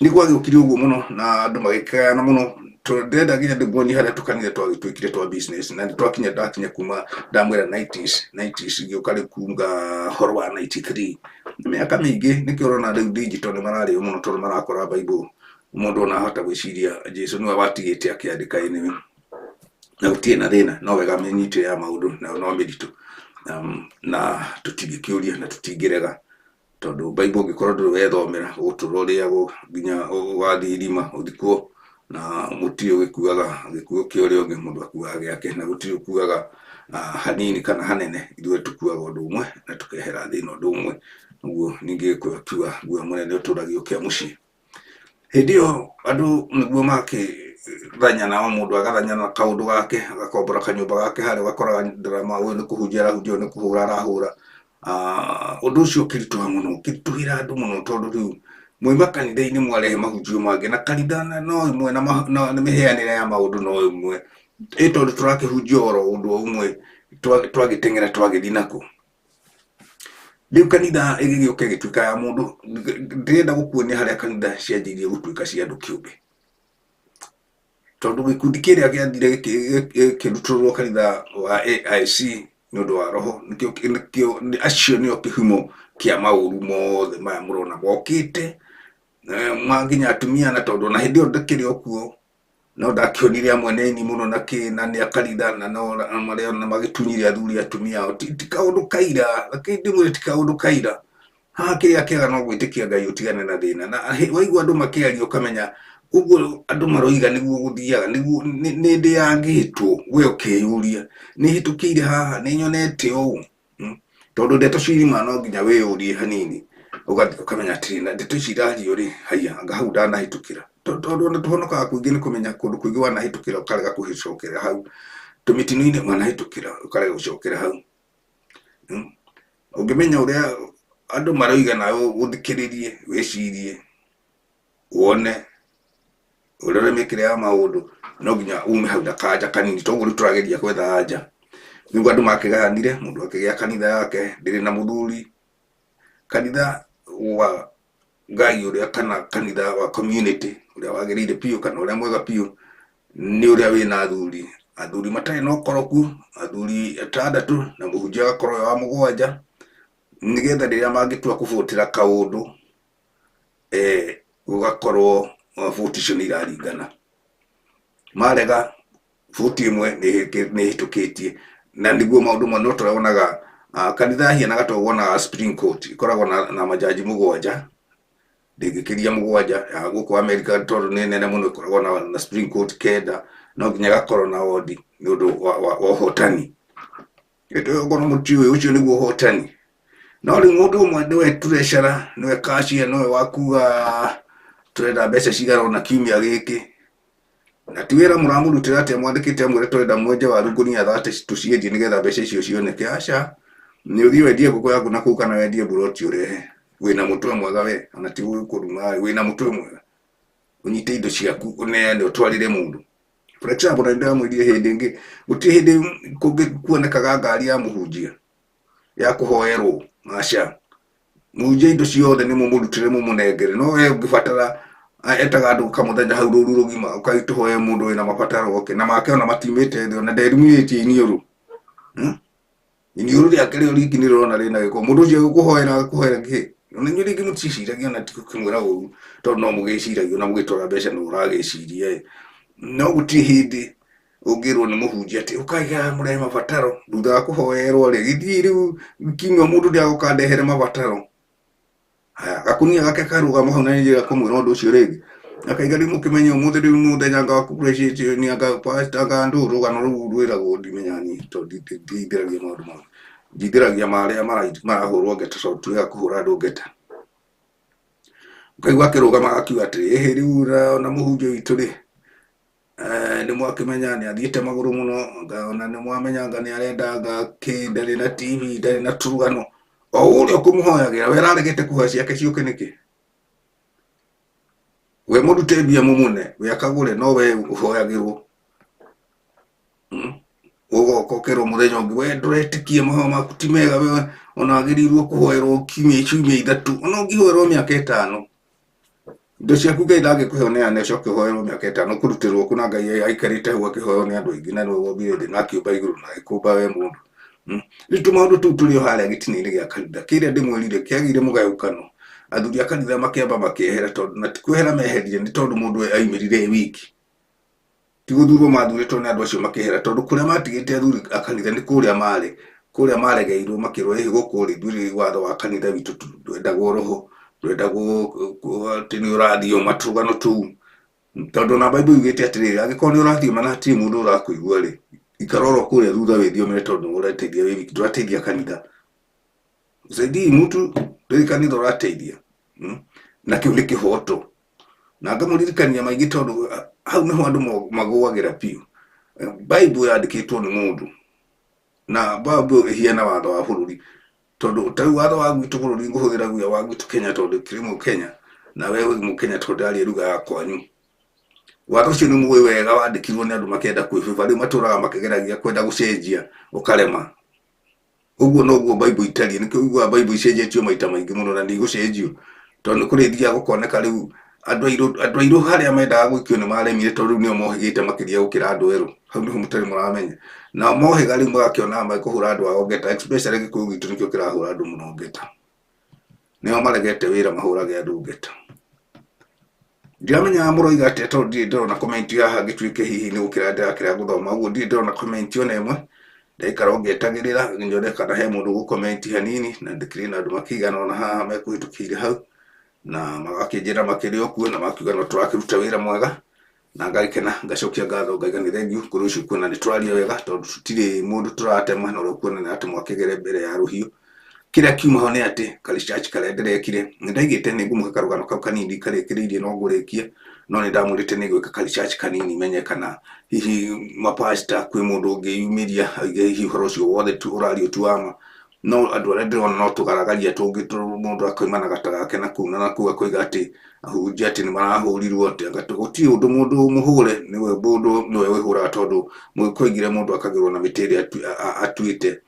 nĩ gwagĩũkire ũguo mũno na andũ magĩkayana mũno ndĩrenda nginya ndĩmuonie harĩa tũkanitha twagĩtuĩkire twa business na nĩ twakinya ndakinya kuma ndamwĩra 90s ngĩũka rĩu kuga horo wa 93 nĩ mĩaka mĩingĩ nĩkĩo ũrona rĩu digital nĩ mararĩo mũno tondũ marakora Bible mũndũ ona ahota gwĩciria Jesu nĩwe watigĩte akĩandĩka anyway na gũtirĩ na thĩna no wega mĩnyitĩre ya maũndũ nayo no mĩritũ na tũtingĩkĩũria na tũtingĩrega tondũ Bible ũngĩkorwo ndũrĩ wethomera ũgũtũra ũrĩagwo nginya ũgathiĩ irima ũthikwo na mũtirĩ ũgĩkuaga gĩkuũ kĩa ũrĩa ũngĩ mũndũ akuaga gĩake na gũtirĩ ũkuaga hanini kana hanene ithuĩ tũkuaga ũndũ ũmwe na tũkehera thĩ ĩno ũndũ ũmwe ũguo ningĩ Gĩkũyũ akiuga guoya mũnene ũtũragio kĩa mũciĩ hĩndĩ ĩyo andũ nĩguo makĩthanyana o mũndũ agathanyana kaũndũ gake agakombora kanyũmba gake harĩa ũgakoraga drama ũyũ nĩ kũhunjia arahunjia ũyũ nĩ kũhũra arahũra ũndũ ũcio ũkĩritũha mũno ũkĩritũhĩra andũ mũno tondũ rĩu mwauma kanitha-inĩ mwarehe mahunjio mangĩ na kanitha no ĩmwe na mĩheanĩre ya maũndũ no ĩmwe ĩ tondũ tũrakĩhunjia oro ũndũ o ũmwe twagĩteng'era twagĩthiĩ nakũ. Rĩu kanitha ĩgĩgĩũka ĩgĩtuĩka ya mũndũ. Ndĩrenda gũkuonia harĩa kanitha cianjĩrĩirie gũtuĩka cia andũ kĩũmbe, tondũ gĩkundi kĩrĩa gĩathire gĩkĩrutũrũrwo kanitha wa AIC nĩ ũndũ wa roho, nĩkĩo acio nĩo kĩhumo kĩa maũru mothe maya mũrona mokĩte ma nginya atumia, na tondũ ona hĩndĩ ĩyo ndakĩrĩ o kuo, no ndakĩonire amwe nĩ aini mũno na kĩ na nĩ a kanitha, na no marĩa na magĩtunyire athuri atumia ao. Ti kaũndũ kaira, reke ndĩmwĩre ti kaũndũ kaira. Haha kĩrĩa kĩega no gwĩtĩkia Ngai ũtigane na thĩna. Na waigua andũ makĩaria ũkamenya ũguo andũ maroiga nĩguo gũthiaga, nĩguo nĩ ndĩangĩtwo, we ũkeyũria nĩ hĩtũkĩire haha, nĩ nyonete ũũ. Tondũ ndeto cirima no nginya wĩyũrie hanini, ũgathiĩ ũkamenya atĩrĩ, na ndeto ici irario rĩ, haiya, anga hau ndanahĩtũkĩra. Tondũ ona tũhonokaga kũingĩ nĩ kũmenya kũndũ kũingĩ wanahĩtũkĩra ũkarega kũcokera hau, tũmĩtino-inĩ wanahĩtũkĩra ũkarega gũcokera hau. Ũngĩmenya ũrĩa andũ maroiga nawe ũthikĩrĩrie, wĩcirie, wone, ũrore mĩkĩre ya maũndũ, no nginya ume hau na kanja kanini. Toguo rĩu tũrageria gwetha anja. Nĩguo andũ makĩgayanire, mũndũ akĩgĩa kanitha yake ndĩrĩ na mũthuri, kanitha wa Ngai ũrĩa kana kanitha wa community ũrĩa wagĩrĩire biũ kana ũrĩa mwega biũ nĩ ũrĩa wĩna athuri, athuri matarĩ na ũkoroku, athuri atandatũ na mũhunjia agakorwo e wa mũgwanja, nĩgetha rĩrĩa mangĩtua kũbũtĩra kaũndũ gũgakorwo bũti icio nĩ iraringana. Marega bũti ĩmwe nĩ ĩhĩtũkĩtie, na nĩguo maũndũ no tũronaga kanitha hianaga ta wonaga Supreme Court ĩkoragwo na majaji mũgwanja, ndĩngĩkĩria mũgwanja, ya gũkũ America tondũ nĩ nene mũno ĩkoragwo na Supreme Court kenda, no nginya ĩgakorwo na wondi nĩ ũndũ wa ũhotani. Okorwo mũtiũĩ ũcio nĩguo ũhotani. No rĩu mũndũ ũmwe nĩwe treasurer, nĩwe cashier, nĩwe wa kuga tũrenda mbeca cigana ũna kiumia gĩkĩ. Na ti wĩra mũramũrutĩra atĩ amwandĩkĩte amwĩre tũrenda mwenje waru ngũnia 30 tũciendie nĩgetha mbeca icio cioneke. Aca, nĩ ũthiĩ wendie ngũkũ yaku na kũu kana wendie mburoti ũrehe. Wĩna mũtwe mwega we, ona ti gũkũruma, wĩna mũtwe mwega. Ũnyite indo ciaku ũneane ũtwarĩre mũndũ. For example, na nĩndĩramwĩrire hĩndĩ ĩngĩ, gũtirĩ hĩndĩ kũngĩ kuonekaga ngari ya mũhunjia ya kũhoerwo, aca. Mũhunjia indo ciothe nĩ mũmũrutĩre mũmũnengere, no we ũngĩbatara etaga andũ kamũthenya hau rũru rũgima, ũkai tũhoe mũndũ wĩna mabataro oke, na make ona matiumĩte thĩ, ona nderumĩtie iniũrũ. Iniũrũ rĩake rĩo riki nĩ rĩrona rĩna gĩko, mũndũ ũcio agĩkũhoera agakũhoera kĩ? Ona inyuĩ rĩngĩ mũticiragia ona ti gũkĩmwĩra ũru, tondũ no mũgĩciragia ona mũgĩtwara mbeca no ũragĩciria ĩ. No gũtirĩ hĩndĩ ũngĩrwo nĩ mũhunjia atĩ ũkai haha mũrehe mabataro, thutha wa kũhoerwo rĩ, gĩthiĩ rĩu kiumia mũndũ ndĩagoka ndehere mabataro. Haya, gakunia gake karũgama hau na nĩnjĩra kũmwĩra ũndũ ũcio rĩngĩ. Akaiga rĩu mũkĩmenye ũmũthĩ rĩu mũthenya anga wa kũappreciate nĩ anga pastor anga andũ rũgano rũu rwĩragwo ndimenyaga niĩ tondũ ndithiragia maũndũ mau. Ndithiragia marĩa marahũrwo ngeta tondũ ti wega kũhũra andũ ngeta. Ũkaigua akĩrũgama akiuga atĩrĩ, ĩhĩ rĩu ona mũhunjia witũ rĩ, nĩ mwakĩmenya nĩ athiĩte magũrũ mũno, anga ona nĩ mwamenya anga nĩ arenda anga kĩ, ndarĩ na TV, ndarĩ na tũrũgano. O ũrĩa ũkũmũhoyagĩra, we araregete kũhoya ciake ciũke nĩkĩ? We mũrute mbia mũmũne, we akagũre, no we ũhoyagĩrwo. Ũgoka ũkerwo mũthenya ũngĩ, we ndũretĩkia mahoya maku ti mega, we ona wagĩrĩirwo kũhoerwo kiumia ciumia ithatũ, ona ũngĩhoerwo mĩaka ĩtano. Indo ciaku Ngai ndangĩkũhe ũneane ũcoke ũhoerwo mĩaka ĩtano, ũkũrutĩrwo kũ na Ngai aikarĩte hau akĩhoywo nĩ andũ aingĩ na nĩwe wombire thĩ na akĩũmba igũrũ na agĩkũmba we mũndũ. Rĩu tũmaũndũ tũu tũrĩ o harĩa gĩtina-inĩ gĩa kanitha, kĩrĩa ndĩmwĩrire kĩagĩire mũgayũkano, athuri a kanitha makĩamba makĩehera tondũ na ti kwehera meherire nĩ tondũ mũndũ aimĩrire e wiki. Ti gũthurwo mathurĩtwo nĩ andũ acio makĩehera tondũ kũrĩa matigĩte athuri a kanitha nĩ kũrĩa marĩ, kũrĩa maregeirwo makĩrwo ĩhĩ gũkũ rĩ ithuĩ watho wa kanitha witũ ndwendagwo roho, ndwendagwo atĩ nĩ ũrathioma tũrũgano tũu. Tondũ ona Bible yugĩte atĩrĩrĩ, angĩkorwo nĩ ũrathioma na hatirĩ mũndũ ũrakũigua rĩ, ikara oro kũrĩa thutha wĩthiomere tondũ nĩwe ũrateithia wĩ wiki, ndũrateithia kanitha. Usaidii mtu, ndũrĩ kanitha ũrateithia. Na kĩu nĩ kĩhoto. Na ngamũririkania maingĩ tondũ hau nĩho andũ magũagĩra biũ. Bible yandĩkĩtwo nĩ mũndũ, na Bible ĩhiana watho wa bũrũri. Tondũ ta rĩu watho wa gwitũ bũrũri ngũhũthĩra guya wa gwitũ Kenya tondũ kĩrĩ mũkenya, na we wĩ mũkenya tondũ ndĩraria lugha ya kwanyu. Watho ũcio nĩ mũĩ wega wandĩkirwo nĩ andũ makĩenda kwĩbĩba, rĩu matũraga makĩgeragia kwenda gũcenjia ũkarema. Ũguo noguo Bible itariĩ, nĩkĩo ũiguaga Bible icenjetio maita maingĩ mũno na nĩ igũcenjio, tondũ nĩ kũrĩthiaga gũkoneka rĩu andũ airũ harĩa mendaga gũikio nĩ maremire, tondũ rĩu nĩo mohĩgĩte makĩria gũkĩra andũ erũ. Hau nĩho mũtarĩ mũramenya. Nao mohĩga rĩu magakĩona mekũhũra andũ ao ngeta, especially Gĩkũyũ gitũ nĩkĩo kĩrahũra andũ mũno ngeta. Nĩo maregete wĩra mahũrage andũ ngeta. Ndiramenya mũroiga atĩa, tondũ ndirĩ ndĩrona comment haha ngĩtuĩke hihi nĩ gũkĩra ndĩrakĩra gũthoma ũguo, ndirĩ ndĩrona comment ona ĩmwe. Ndaikara o ngĩetagĩrĩra nyone kana he mũndũ ũgũ-comment hanini, na ndĩkĩrĩ na andũ makĩigana ona haha mekũhĩtũkĩire hau na magakĩnjĩra makĩrĩ o kuo na makiuga no tũrakĩruta wĩra mwega, na ngagĩkena, ngacokia ngatho, ngaiga nĩ thengiũ kũrĩ ũcio kuona nĩ tũraria wega, tondũ tũtirĩ mũndũ tũratema, na ũrĩa ũkuona nĩ aratema akĩgere mbere ya rũhiũ. Kĩrĩa kiuma ho nĩ atĩ ka-research karĩa ndĩrekire, nĩ ndaigĩte nĩ ngũmũhe karũgano kau kanini karĩkĩrĩirie no ngũrĩkia, no nĩ ndamwĩrĩte nĩ ngwĩka ka-research kanini menye kana hihi mapasta kwĩ mũndũ ũngĩyumĩria oige hihi ũhoro ũcio wothe tu ũrario ti wa ma. No andũ arĩa ndĩrona no tũgaragaria tũngĩ, mũndũ akoima na gata gake na kũu na nakũu, akoiga atĩ ahunjia atĩ nĩ marahũrirwo, atĩ anga gũtirĩ ũndũ mũndũ mũhũre nĩwe mũndũ nĩwe wĩhũraga, tondũ mũgĩkũoigire mũndũ akagĩrwo na mĩtĩ ĩrĩa atuĩte,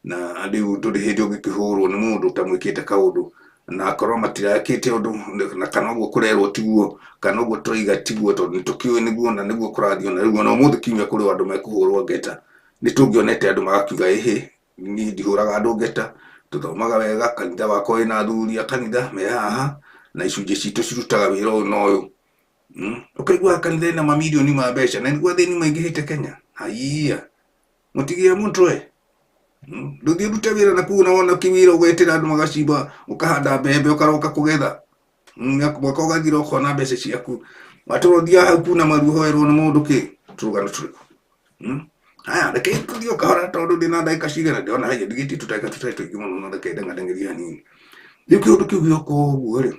na rĩu ndũrĩ hĩndĩ ũngĩkĩhũrwo nĩ mũndũ ũtamwĩkĩte kaũndũ, na akorwo matirekĩte ũndũ, na kana ũguo kũrerwo tiguo, kana ũguo tũroiga tiguo, tondũ nĩ tũkĩũĩ nĩguo na nĩguo kũrathiĩ. Ona rĩu ona ũmũthĩ kiumia kũrĩ o andũ mekũhũrwo ngeta, nĩ tũngĩonete andũ magakiuga ĩhĩ, niĩ ndihũraga andũ ngeta, tũthomaga wega, kanitha wakwa wĩna athuri a kanitha me haha na icunjĩ citũ cirutaga wĩra ũyũ na ũyũ. Ũkaigua kanitha ĩna mamirioni ma mbeca na nĩguo athĩni maingĩhĩte Kenya. Haiya, mũtigĩa mũtwe. Ndũthiĩ ũrute wĩra na kũu na wona kĩwĩra ũgetĩra andũ magacimba, ũkahanda mbembe, ũkaroka kũgetha. Mwaka ũgathira ũkona mbeca ciaku. Watũra ũthiaga hau kuna maru ũhoerwo nĩ mũndũ kĩ tũrũgano tũrĩkũ? Haya, reke tũthiĩ o kahora, tondũ ndĩna ndagĩka cigana ndĩrona haiya ndigĩtie tũndagĩka tũtarĩ tũingĩ mũno, no reke ndeng'ateng'erie hanini. Rĩu kĩũndũ kĩu gĩoka ũguo rĩ,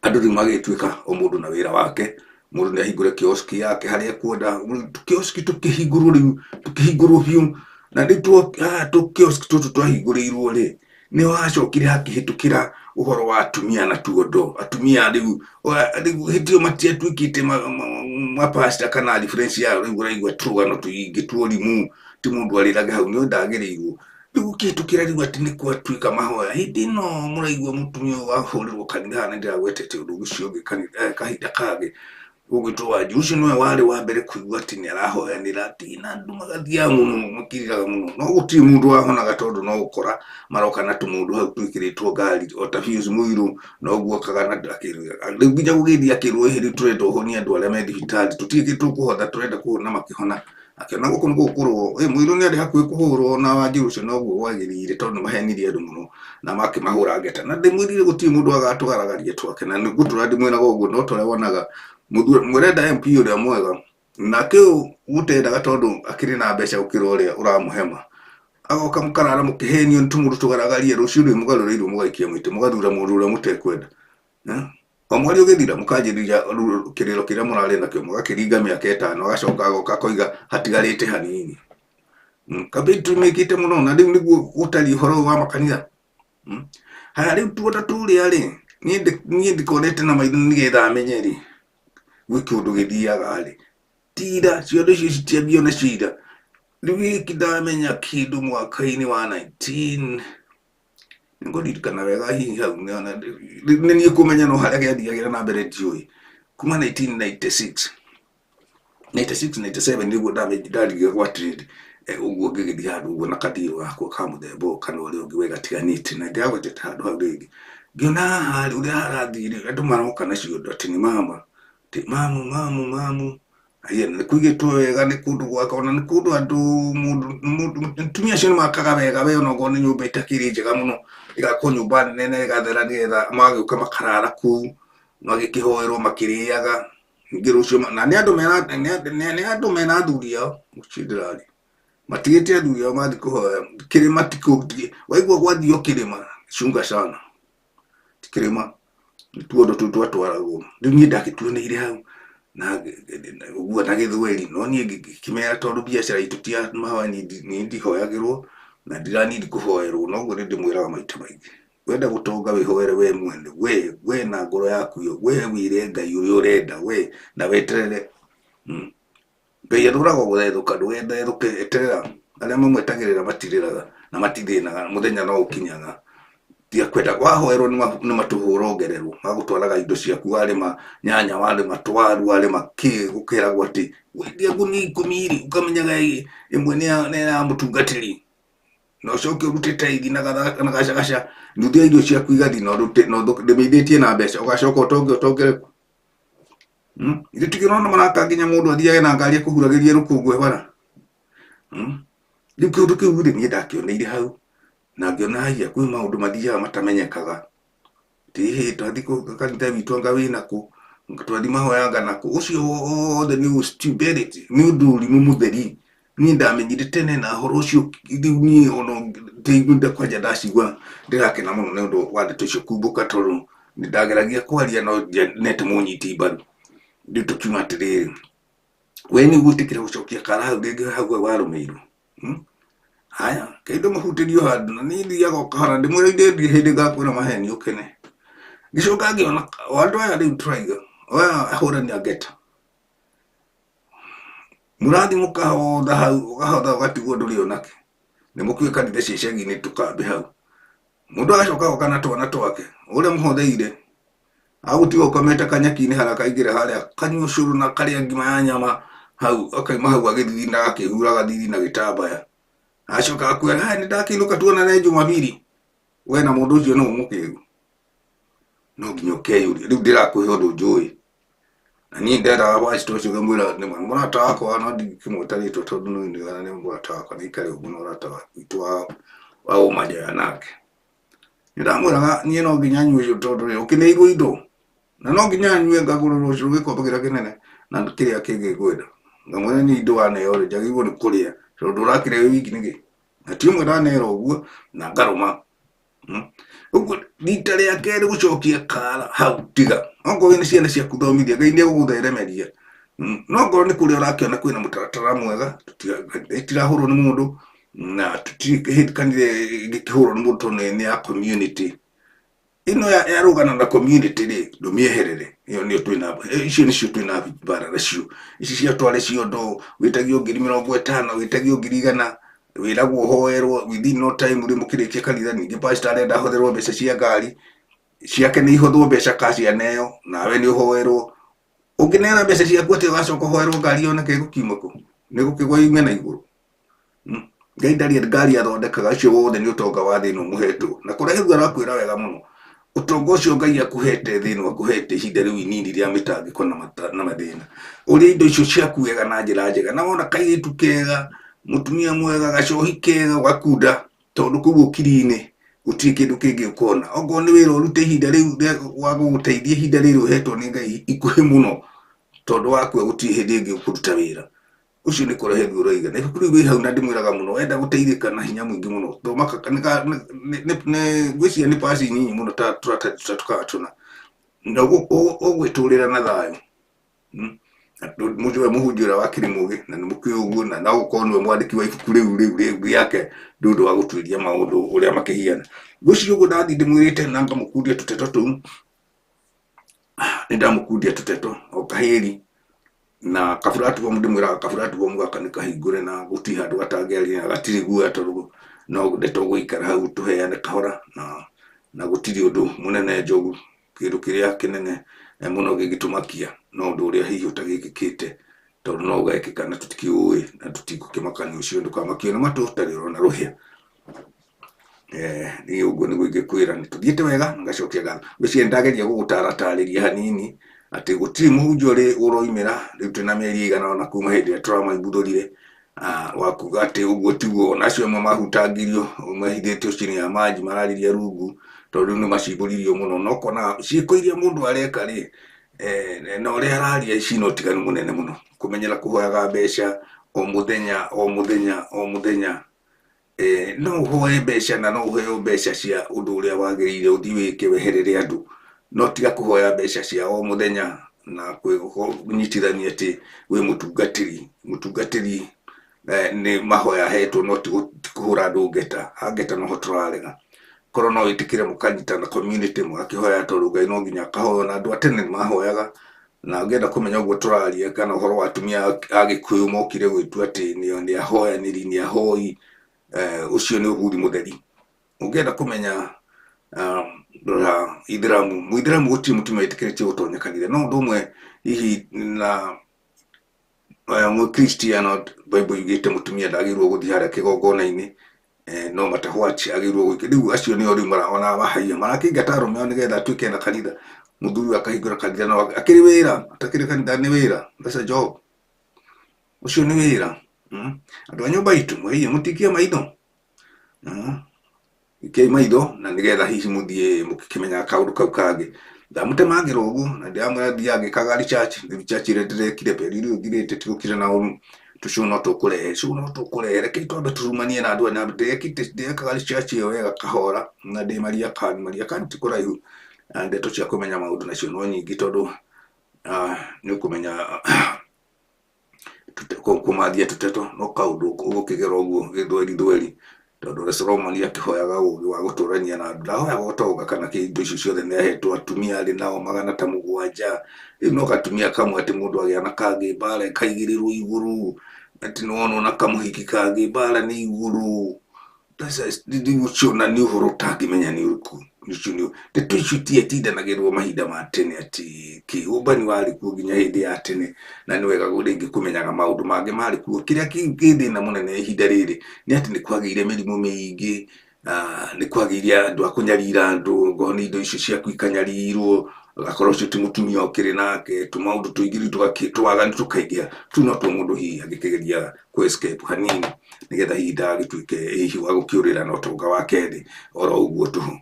andũ rĩu magĩtuĩka o mũndũ na wĩra wake, mũndũ nĩ ahingũre kioski yake harĩa ekuenda. Kioski tũkĩhingũrwo rĩu, tũkĩhingũrwo biũ, na rĩu tũ kioski tũtũ twahingũrĩirwo rĩ, nĩ wacokire hakĩhĩtũkĩra ũhoro wa atumia na tuondo. Atumia rĩu rĩu hĩndĩ ĩyo matiatuĩkĩte mapasta kana reference yao, rĩu ũraigua tũrũgano tũingĩ tuorimũ, ti mũndũ arĩrage hau nĩ ndagĩrĩirwo. Rĩu ũkĩhĩtũkĩra rĩu atĩ nĩ gwatuĩka mahoya hĩndĩ ĩno mũraigua mũtumia ũyũ wahũrĩrwo kanitha, na ndĩragwetete ũndũ ũcio ũngĩ kahinda kangĩ ũgwĩtwo Wanjiru, ũcio nĩwe warĩ wa mbere kũigua atĩ nĩ arahoyanĩra, atĩ na andũ magathiaga mũno makiriraga mũno, no gũtirĩ mũndũ wahonaga, tondũ no gũkora maroka na tũmũndũ hau twĩkĩrĩtwo ngari o ta Pius Mũirũ, noguo okaga na rĩu nginya gũgĩthiĩ akĩrwo, ĩhĩ, rĩu tũrenda ũhonie andũ arĩa me thibitarĩ, tũtirĩ kĩndũ tũkũhotha, tũrenda kũhona makĩhona. Akĩona gũkũ nĩ gũkũrwo ĩ Mũirũ nĩ arĩ hakuhĩ kũhũrwo na Wanjiru ũcio noguo gwagĩrĩire, tondũ nĩ mahenirie andũ mũno na makĩmahũra ngeta, na ndĩmwĩrire gũtirĩ mũndũ agatũgaragaria twake, na nĩ ngũtũra ndĩmwĩraga ũguo. No torĩa wonaga mũrenda MP ũrĩa mwega, nake ũyũ mũtendaga tondũ akĩrĩ na mbeca gũkĩra ũrĩa ũramũhema, agoka mũkarara mũkĩhenio nĩ tũmũndũ tũgaragarie, rũciũ rĩu mũgarũrĩirwo mũgaikia mĩtĩ, mũgathura mũndũ ũrĩa mũtekwenda. O mweri ũgĩthira mũkanjĩrĩria kĩrĩro kĩrĩa mũrarĩ nakĩo, mũgakĩringa mĩaka 5, agacoka agoka akoiga hatigarĩte hanini. Campaign tũmĩkĩte mũno, na rĩu nĩguo gũtariĩ ũhoro ũyũ wa makanitha. Haya, rĩu tuona tũrĩa rĩ, niĩ ndikonete na maitho nĩgetha menye rĩ gwĩ kĩũndũ gĩthiaga rĩ tira ciondo icio citiambio na cira. Rĩu gĩkĩ ndamenya kĩndũ mwaka-inĩ wa 19 nĩngũririkana wega, hihi hau nĩ niĩ kũmenya, no harĩa gĩathiagĩra na mbere ndiũĩ, kuma 1996, 96, 97 nĩguo ndarigire gwa trade ũguo, ngĩgĩthiĩ handũ ũguo na kadiro gakwa ka mũthemba ũyũ kana ũrĩa ũngĩ we gatiganĩte, na ndĩragwetete handũ hau rĩngĩ, ngĩona haha rĩ ũrĩa harathiĩ rĩ, andũ maroka na ciondo atĩ nĩ mama, atĩ mamu mamu mamu. Aya, nĩ kũigĩtwo wega, nĩ kũndũ gwaka, ona nĩ kũndũ andũ mũndũ atumia acio nĩ makaga wega we, ona okorwo nĩ nyũmba ĩtakĩrĩ njega mũno, ĩgakwo nyũmba nene na ĩgathera, nĩgetha magĩũka makarara kũu magĩkĩhoerwo makĩrĩaga, ningĩ rũciũ na nĩ andũ mena nĩ andũ mena athuri ao, ũcio ndĩraria matigĩte athuri ao mathiĩ kũhoya kĩrĩma, ti waigua gwathio kĩrĩma, cunga sana, ti kĩrĩma, nĩ tuondo tũu twatwaragwo. Rĩu niĩ ndagĩtuoneire hau na ũguo na gĩthweri, no niĩ ngĩkĩmera tondũ biacara itũ ti ya mahoya, niĩ ndihoyagĩrwo na ndiranindi kũhoerwo, noguo nĩ ndĩmwĩraga maita maingĩ, wenda gũtonga wĩhoere we mwene, we na ngoro yaku ĩyo, we wĩre Ngai ũrĩa ũrenda we na weterere. Ngai athũraga gũthethũka, ndũgethethũke, eterera, arĩa mamwetagĩrĩra matirĩraga. Na matithĩnaga mũthenya no ũkinyaga. Tiga kwenda wahoerwo nĩ matũhũrongererwo magũtwaraga indo ciaku, warĩma nyanya, warĩma twaru, warĩma kĩ, gũkeragwo atĩ wendia ngunia 10 rĩ, ũkamenyaga ĩmwe nĩ ya mũtungatĩri, na ũcoke ũrute taithi na gacagaca, nuthu ya irio ciaku igathiĩ na ũrute na ũrĩmithĩtie na mbeca, ũgacoka ũtonge ũtongereku. Ithuĩ tũkĩrona maraka nginya mũndũ athiage na ngari akũhuragĩrie rũkũngũ bara. Rĩu kĩũndũ kĩu rĩ, niĩ ndakĩoneire hau na ngĩona haiya kwĩ maũndũ mathiaga matamenyekaga. Ĩhĩ twathiĩ kanitha witũ anga wĩna kũ, twathi mahoya anga nakũ, ũcio wothe nĩ stupidity, nĩ ũndũ ũrimũ mũtheri. Niĩ ndamenyire tene na ũhoro ũcio rĩu niĩ ona ndĩiguĩte kwanja ndacigua ndĩrakena mũno nĩ ũndũ wa ndeto icio kumbũka, tondũ nĩ ndageragia kwaria no ndianete mũnyiti mbaru. Rĩu tũkiuga atĩrĩrĩ, we nĩ ũgwĩtĩkĩra gũcokia kara hau rĩngĩ hau warũmĩirwo? Haya, kĩndũ mũhutĩrio handũ na niĩ thiaga o kahora ndĩmwĩra ndĩ hĩndĩ ngakwĩra maheni ũkene. Ngĩcoka ngĩona andũ aya rĩu tũraiga aya ahũrani a ngeta, mũrathi mũkahotha hau, ũkahotha ũgatigwo ndũrĩ onake. Nĩ mũkĩũĩ kanitha cia icagi-inĩ tũkambĩ hau, mũndũ agacoka agoka na twana twake ũrĩa mũhotheire, agũtiga ũkomete kanyeki-inĩ harĩa akaingĩra harĩa kanyua ũcũrũ na karĩa ngima ya nyama hau, akauma hau agĩthithina akĩhuraga thithi na gĩtambaya, acoka akwĩra haya nĩ ndakĩinũka tuonane Jumapili. We na mũndũ ũcio no ũmũkĩgu, no nginya ũkeyũria. Rĩu ndĩrakũhe ũndũ njũĩ, na niĩ ndendaga pastor ũcio ngamwĩra nĩ mũrata wakwa, no ndingĩkĩmwĩta rĩtwa tondũ nĩ mũrata wakwa, na ikare ũguo na ũrata witũ wa ũmanyoya nake. Nĩ ndamwĩraga niĩ no nginya nyue ũcũrũ tondũ rĩ, ũkĩneirwo indo na no nginya nyue ngagũrĩrwo ũcũrũ gĩkombe kĩrĩa kĩnene na kĩrĩa kĩngĩ ngwenda. Ngamwĩra niĩ indo waneo rĩ, njagĩrĩirwo nĩ kũrĩa tondũ ũrakĩrĩa wĩ wiki nĩkĩ? Na ti ũmwe ndanera ũguo na ngarũma. Ũguo rita rĩa kerĩ gũcokia kara hau tiga, okorwo nĩ ciana ciaku thomithia, Ngai nĩ egũgũtheremeria. No okorwo nĩ kũrĩa ũrakĩona kwĩna mũtaratara mwega, ĩtirahũrwo nĩ mũndũ na tũtirĩ kanitha ĩngĩkĩhũrwo nĩ mũndũ tondũ nĩ ya community. Ĩno yarũgana na community rĩ, ndũmĩeherere. Ĩyo nĩyo twĩna, icio nĩcio twĩna mbara nacio. Ici cia tware ciondo, wĩtagio 50,000, wĩtagio 100,000, wĩragwo ũhoerwo within no time rĩ, mũkĩrĩkia kanitha ningĩ pastor arenda ahotherwo mbeca cia ngari ciake, nĩ ihothwo mbeca kacianeo, nawe nĩ ũhoerwo. Ũngĩneana mbeca ciaku atĩ ũgacoka ũhoerwo ngari yoneke ĩgũkiuma kũ? Nĩ gũkĩgwa yume na igũrũ. Ngai ndarĩ ngari athondekaga, ũcio wothe nĩ ũtonga wa thĩ ĩno mũhetwo. Na kũrehe guo arakwĩra wega mũno, ũtonga ũcio Ngai akũhete thĩ ĩno, akũhete ihinda rĩu inini rĩa mĩtangĩko na mathĩna. Ũrĩa indo icio ciaku wega na njĩra njega, na wona kairĩtu kega, mũtumia mwega, gacohi kega, ũgakunda, tondũ kũu ũkiri-inĩ gũtirĩ kĩndũ kĩngĩ ũkona. Okorwo nĩ wĩra ũrute ihinda rĩu wa gũgũteithia ihinda rĩrĩ ũhetwo nĩ Ngai ikuhĩ mũno, tondũ wakua gũtirĩ hĩndĩ ĩngĩ ũkũruta wĩra. Ũcio nĩ kũrehe ruo rũigana. Ibuku rĩu rĩ hau na ndĩmwĩraga mũno, wenda gũteithĩka na hinya mũingĩ mũno, thoma ngwĩciria nĩ paci nyinyi mũno ta tũratathi tũtatũ kana tũna, na ũgwĩtũrĩra na thayũ. Mũndũ ũyũ mũhunjia ũrĩa wakĩrĩ mũgĩ na nĩ mũkĩũĩ ũguo, na no gũkorwo nĩwe mwandĩki wa ibuku rĩu rĩu rĩake nĩ ũndũ wa gũtuĩria maũndũ ũrĩa makĩhiana. Ngwĩciria ũguo ndathiĩ ndĩmwĩrĩte na ngamũkundia tũteto tũu, nĩ ndamũkundia tũteto o kahĩri na kaburatifomu, ndĩmwĩraga kaburatifomu gaka nĩ kahingũre na gũtirĩ handũ gatangĩaria na gatirĩ guoya, tondũ no ndeto gũikara hau tũheane kahora na gũtirĩ ũndũ mũnene njogu, kĩndũ kĩrĩa kĩnene mũno gĩngĩtũmakia no ũndũ ũrĩa hihi ũtagĩkĩkĩte, tondũ no ũgekĩka na tũtikĩũĩ na tũtigũkĩmaka nĩ ũcio, ndũkamakio nĩ matũ ũtarĩ ũrona rũhĩa. Niĩ ũguo nĩguo ingĩkwĩra, nĩ tũthiĩte wega, ngacokia ngatho. Ngwĩciria nĩ ndageria gũgũtaratarĩria hanini atĩ gũtirĩ mũhunjia ũrĩ ũroimĩra rĩu twĩna mĩeri ĩigana ũna kuma hĩndĩ ĩrĩa tũramaiguthũrire, wa kuga atĩ ũguo tiguo. Ona acio amwe mahutangirio mehithĩtio chini ya maji mararirie rungu, tondũ rĩu nĩ macimbũririo mũno, na ũkona ciĩko iria mũndũ areka rĩ, na ũrĩa araria cina ũtiganu mũnene mũno. Kũmenyera kũhoyaga mbeca o mũthenya o mũthenya o mũthenya, no ũhoe mbeca na no ũheo mbeca cia ũndũ ũrĩa wagĩrĩire ũthiĩ wĩke weherere andũ, no tiga kũhoya mbeca cia o mũthenya na kũnyitithania atĩ wĩ mũtungatĩri. Mũtungatĩri nĩ mahoya ahetwo, no ti kũhũra andũ ngeta. Ha ngeta noho tũrarega. Korwo no wĩtĩkĩre mũkanyitana community mũgakĩhoya, tondũ Ngai no nginya akahoywo, na andũ a tene nĩ mahoyaga. Na ũngĩenda kũmenya ũguo tũraria kana ũhoro wa atumia a Gĩkũyũ mokire gwĩtua atĩ nĩ ahoyanĩri, nĩ ahoi, Ũcio nĩ ũhuri mũtheri. Ũngĩenda kũmenya rora ithiramu, mũithiramu gũtirĩ mũtumia wĩtĩkĩrĩtio gũtonya kanitha. No ũndũ ũmwe hihi na mũkristiano, Bible yugĩte mũtumia ndagĩrĩirwo gũthiĩ harĩa kĩgongona-inĩ, no matahwachi agĩrĩirwo gwĩka. Rĩu acio nĩo rĩu marona mahaiya marakĩingata arũme ao nĩgetha atuĩke na kanitha. Mũthuri akahingũra kanitha no akĩrĩ wĩra, atakĩrĩ kanitha nĩ wĩra. That's a job. Ũcio nĩ wĩra. Andũ a nyũmba itũ mwĩiye mũtikie maitho. Ikiai maitho na nĩgetha hihi mũthiĩ mũkĩmenyaga kaũndũ kau kangĩ. Ndamũtemangĩra ũguo na ndĩramwĩra thiaga ngĩkaga research, research ĩrĩa ndĩrekire mbere rĩu thirĩte tigũkira na ũru. Tũcũ no tũkũrehe, cũ no tũkũrehe. Rekei twambe tũrumanie na andũ aya. Ndĩrekaga research ĩyo wega kahora na ndĩ Mariakani. Mariakani ti kũraihu. Na ndeto cia kũmenya maũndũ nacio no nyingĩ tondũ nĩ ũkũmenya kũmathia tũteto no kaũndũ ũgũkĩgera ũguo gĩthweri thweri tondũ ũrĩa Solomoni akĩhoyaga ũũgĩ wa gũtũrania na andũ ndahoyaga ũtonga kana kĩ indo icio ciothe nĩ ahetwo atumia arĩ nao 700. Rĩu no gatumia kamwe atĩ mũndũ agĩa na kangĩ mbara ĩkaigĩrĩrwo igũrũ, atĩ nĩwona ona kamũhiki kangĩ mbara nĩ igũrũ. Ũcio na nĩ ũhoro ũtangĩmenya nĩ ũrĩkũ. Ndeto icio itiatindanagĩrwo mahinda ma tene atĩ kĩ ũmbani warĩ kuo nginya hĩndĩ ya tene, na nĩ wega rĩngĩ kũmenyaga maũndũ mangĩ marĩ kuo. Kĩrĩa kĩ thĩna mũnene ihinda rĩrĩ nĩ atĩ nĩ kwagĩire mĩrimũ mĩingĩ, nĩ kwagĩire andũ a kũnyarira andũ, ngorwo nĩ indo icio ciaku ikanyarirwo, agakorwo ũcio ti mũtumia ũkĩrĩ nake, tũmaũndũ tũingĩ rĩu twaganu tũkaingĩha. Tũu no tuo mũndũ hihi angĩkĩgeria kũ escape hanini nĩgetha hihi ndagagĩtuĩke hihi wa gũkĩũrĩra na ũtonga wake thĩ oro ũguo tũhũ.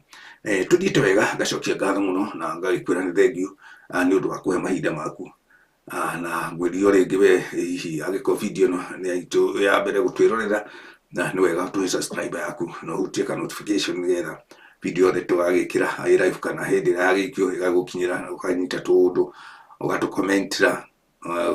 Tũthiĩte wega, ngacokia ngatho mũno na ngagĩkwĩra nĩ thengiũ nĩ ũndũ wa kũhe mahinda maku. Na ngwĩrio rĩngĩ we hihi angĩkorwo video ĩno nĩ yaitũ ya mbere gũtwĩrorera, na nĩ wega tũhe subscribe yaku na ũhutie ka notification nĩgetha video yothe tũgagĩkĩra ĩ live kana hĩndĩ ĩrĩa yagĩikio ĩgagũkinyĩra na ũkanyita tũũndũ ũgatũkomentĩra.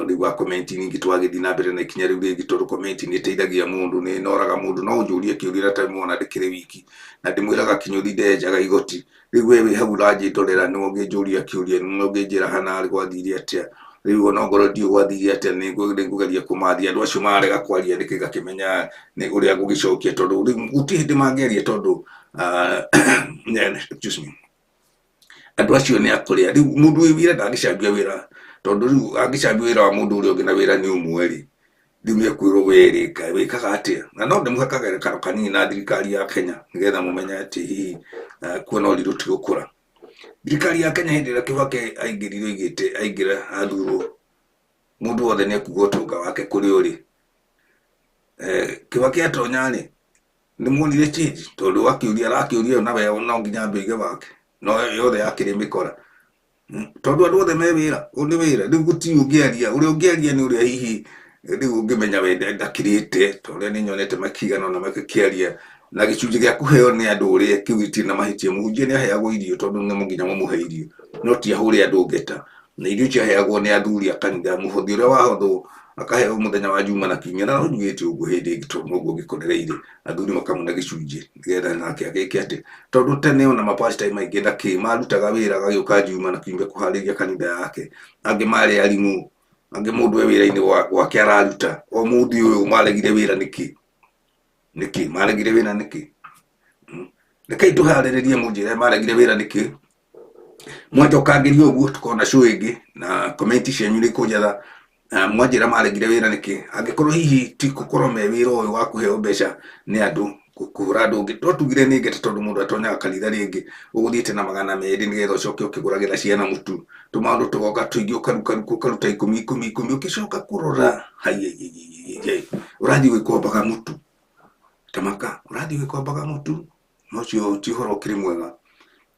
Rĩu wa comment ningĩ twagĩthiĩ na mbere na ikinya rĩu rĩngĩ tondũ comment nĩ ĩteithagia mũndũ, nĩ ĩnoraga mũndũ. No ũnjũrie kĩũria na time wona ndĩkĩrĩ wiki na ndĩmwĩraga Kĩnyũthi ndenjaga igoti. Rĩu we wĩ hau ũranjĩndorera nĩwe ũngĩnjũria kĩũria, nĩwe ũngĩnjĩra hana arĩ gwathire atĩa. Rĩu ona ongorwo ndiũĩ gwathire atĩa nĩ ngũgeria kũmathia andũ acio mararega kwaria nĩkĩ ngakĩmenya nĩ ũrĩa ngũgĩcokia tondũ rĩu gũtirĩ hĩndĩ mangĩaria tondũ excuse me, andũ acio nĩ akũrĩa. Rĩu mũndũ wĩ wĩra ndangĩcambia wĩra tondũ rĩu angĩcambia wĩra wa mũndũ ũrĩa ũngĩ na wĩra nĩ ũmwe rĩ, rĩu nĩ ekwĩrwo we rĩ wĩkaga atĩa. Na no ndĩmũhe kagerekano kanini na thirikari ya Kenya nĩgetha mũmenye atĩ hihi kuona ũrirũ ti gũkũra. Thirikari ya Kenya hĩndĩ ĩrĩa Kibaki aingĩrire oigĩte aingĩra athurwo mũndũ wothe nĩ ekuga ũtonga wake kũrĩa ũrĩ. Kibaki atonya rĩ nĩ muonire change tondũ akĩũria arakĩũria na we no nginya ambe oige wake no yothe yakĩrĩ mĩkora. Tondũ andũ othe me wĩra, ũyũ nĩ wĩra. Rĩu gũtirĩ ũngĩaria, ũrĩa ũngĩaria nĩ ũrĩa hihi rĩu ũngĩmenya we ndakĩrĩte, ta ũrĩa nĩ nyonete makĩigana ona makĩaria na gĩcunjĩ gĩa kũheo nĩ andũ ũrĩa kĩu gĩtirĩ na mahĩtia. Mũhunjia nĩ aheagwo irio tondũ nĩ nginya mũmũhe irio, no ti ahũre andũ ngeta. Na irio icio aheagwo nĩ athuri a kanitha, mũhothi ũrĩa wahothwo akaheo mũthenya wa Juma na Kiumia, na no njugĩte ũguo hĩndĩ ĩngĩ tondũ noguo ngĩkorereire athuri makamũne gĩcunjĩ nĩgetha nake agĩke atĩ, tondũ tene ona mapastor maingĩ na kĩ marutaga wĩra agagĩũka Juma na Kiumia kũharĩria kanitha yake, angĩ marĩ arimũ, angĩ mũndũ e wĩra-inĩ gwake araruta. O mũthĩ ũyũ maregire wĩra nĩkĩ? Nĩkĩ maregire wĩra nĩkĩ? Rekei tũharĩrĩrie mũnjĩre maregire wĩra nĩkĩ. Mwanjokangĩria ũguo tũkona show ĩngĩ na comment cianyu nĩ ikũnjatha. Mwanjĩra maregire wĩra nĩkĩ, angĩkorwo hihi ti gũkorwo me wĩra ũyũ wa kũheo mbeca nĩ andũ kũhũra andũ ũngĩ, no tugire nĩ ngeta tondũ mũndũ atonyaga kanitha rĩngĩ ũgũthiĩte na 200 nĩgetha ũcoke ũkĩgũragĩra ciana mũtu, tũmaũndũ tũgoka tũingĩ ũkarukaruka ũkaruta ikũmi ikũmi ikũmi ũkĩcoka kũrora haiyaiyaiyaiyai ũrathiĩ gwĩkombaga mũtu tamaka, ũrathiĩ gwĩkombaga mũtu, na ũcio ti ũhoro ũkĩrĩ mwega.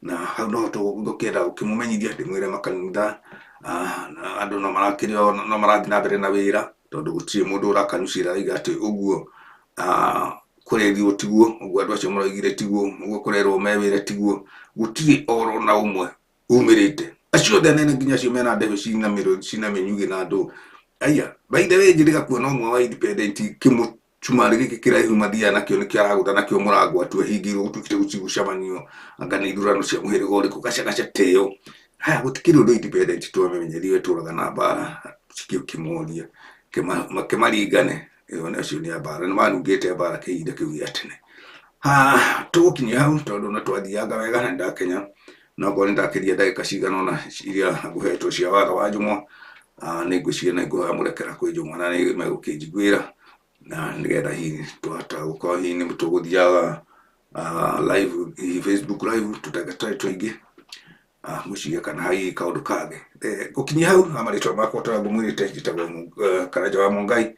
Na hau no tũngĩenda gũkĩmũmenyithia ndĩmwĩre makanitha andũ no marakĩrĩ no marathiĩ na mbere na wĩra tondũ gũtirĩ mũndũ ũrakanucĩra aiga atĩ ũguo kũrerirwo tiguo, ũguo andũ acio maroigire tiguo, ũguo kũrerwo me wĩra tiguo, gũtirĩ oro na ũmwe umĩrĩte. Acio othe anene nginya acio mena ndebe cina mĩnyugĩ na andũ aya. By the way, njĩrĩga kuona ũmwe wa independent kĩmũcumarĩ gĩkĩ kĩraihu mathiaga nakĩo nĩkĩo aragũtha nakĩo mũrango atue hingĩirwo gũtuĩkĩte gũtirĩ gũcemanio anga nĩ ithurano cia mũhĩrĩga ũrĩkũ gacagaca teo. Haya, gũtikĩrĩ ũndũ independent twamenyerire tũraga na mbara cikĩmoria kĩmaringane. Ĩyo nĩ acio nĩ a mbara, nĩ manungĩte mbara kĩhinda kĩu gĩa tene. Ha tũgũkinyia hau tondũ na twathianga wega na ndakenya no korwo nĩ ndakĩria ndagĩka cigana ũna iria ngũhetwo cia watho wa njũng'wa, nĩ ngwĩciria nĩ ngũhoya mũrekera kwĩ njũng'wa na nĩ megũkĩnjiguĩra na nĩgetha hihi twahota gũkorwo hihi nĩ tũgũthiaga live hihi Facebook live tũtagĩka tũingĩ, ngwĩciria kana hihi kaũndũ kangĩ. Gũkinyia hau na marĩtwa makwa ta ngũmwĩrĩte, njĩtagwo Karanja wa Mũngai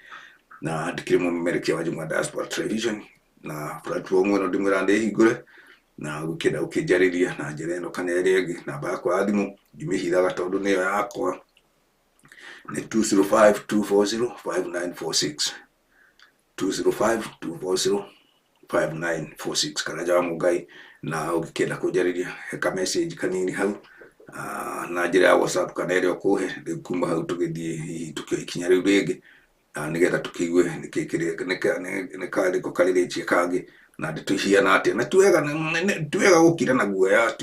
na ndikĩrĩ mũmemerekia wa Njũng'wa Diaspora Television, na platform ĩno ndĩmwĩra ndĩhingũre na gũkĩenda gũkĩnjarĩria na njĩra ĩno kana ĩrĩa ĩngĩ. Namba yakwa ya thimũ ndimĩhithaga tondũ nĩyo yakwa, nĩ 205 240 5946, 205 240 5946, Karanja wa Mũngai. Na ũngĩkĩenda kũnjarĩria, he ka message kanini hau na njĩra ya WhatsApp kana ĩrĩa ũkũhe. Rĩu kuma hau tũgĩthiĩ hihi tũkĩoya ikinya rĩu rĩngĩ nĩgetha tũkĩigue nĩkĩ kĩrĩa nĩ karĩko karĩrĩtie kangĩ na ndeto ihiana atĩa. Na ti wega gũkira na guoya.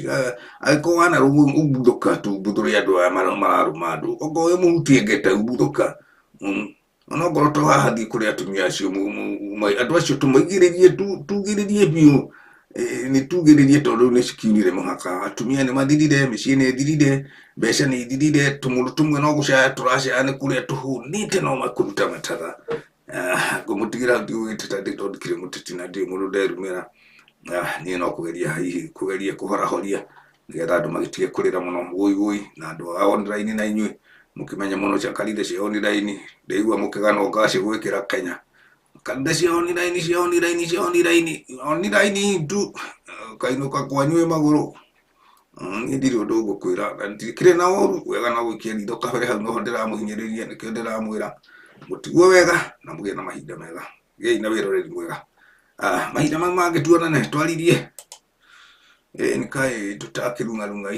Angĩkorwo wanarũmwo, umbuthũka tu, umbuthũre andũ aya mararũma andũ. Okorwo wĩ mũhutie ngeta, umbuthũka. Onokorwo to haha, thiĩ kũrĩ atumia acio, andũ acio tũmaigĩrĩrie, tugĩrĩrie biũ. Nĩ tugĩrĩrie tondũ rĩu nĩ cikiunire mũhaka. Atumia nĩ mathirire, mĩciĩ nĩ ĩthirire, mbeca nĩ ithirire, tũmũndũ tũmwe no gũcaya tũracaya nĩ kũrĩa tũhũnĩte no makũruta matara. Ngũmũtigĩra ndigũgĩteta tondũ ndikĩrĩ mũteti na ndirĩ mũndũ nderumĩra. Niĩ no kũgeria hihi kũgeria kũhorahoria nĩgetha andũ magĩtige kũrĩra mũno wũi wũi. Na andũ a online na inyuĩ mũkĩmenye mũno cia kanitha cia online, ndaigua mũkĩgana ngaci gwĩkĩra Kenya kanitha cia online, cia online, cia online, online tu kainũka kwanyu wĩ magũrũ. Niĩ ndirĩ ũndũ ngũkwĩra na ndikĩrĩ na ũru wega no gũikia ritho kabere hau noho ndĩramũhinyĩrĩria, nĩkĩo ndĩramwĩra mũtigwo wega na mũgĩe na mahinda mega, gĩai na wĩroreri mwega. Mahinda mau mangĩ tuonane twaririe. Ĩ nĩ kaĩ tũtakĩrung'arung'a.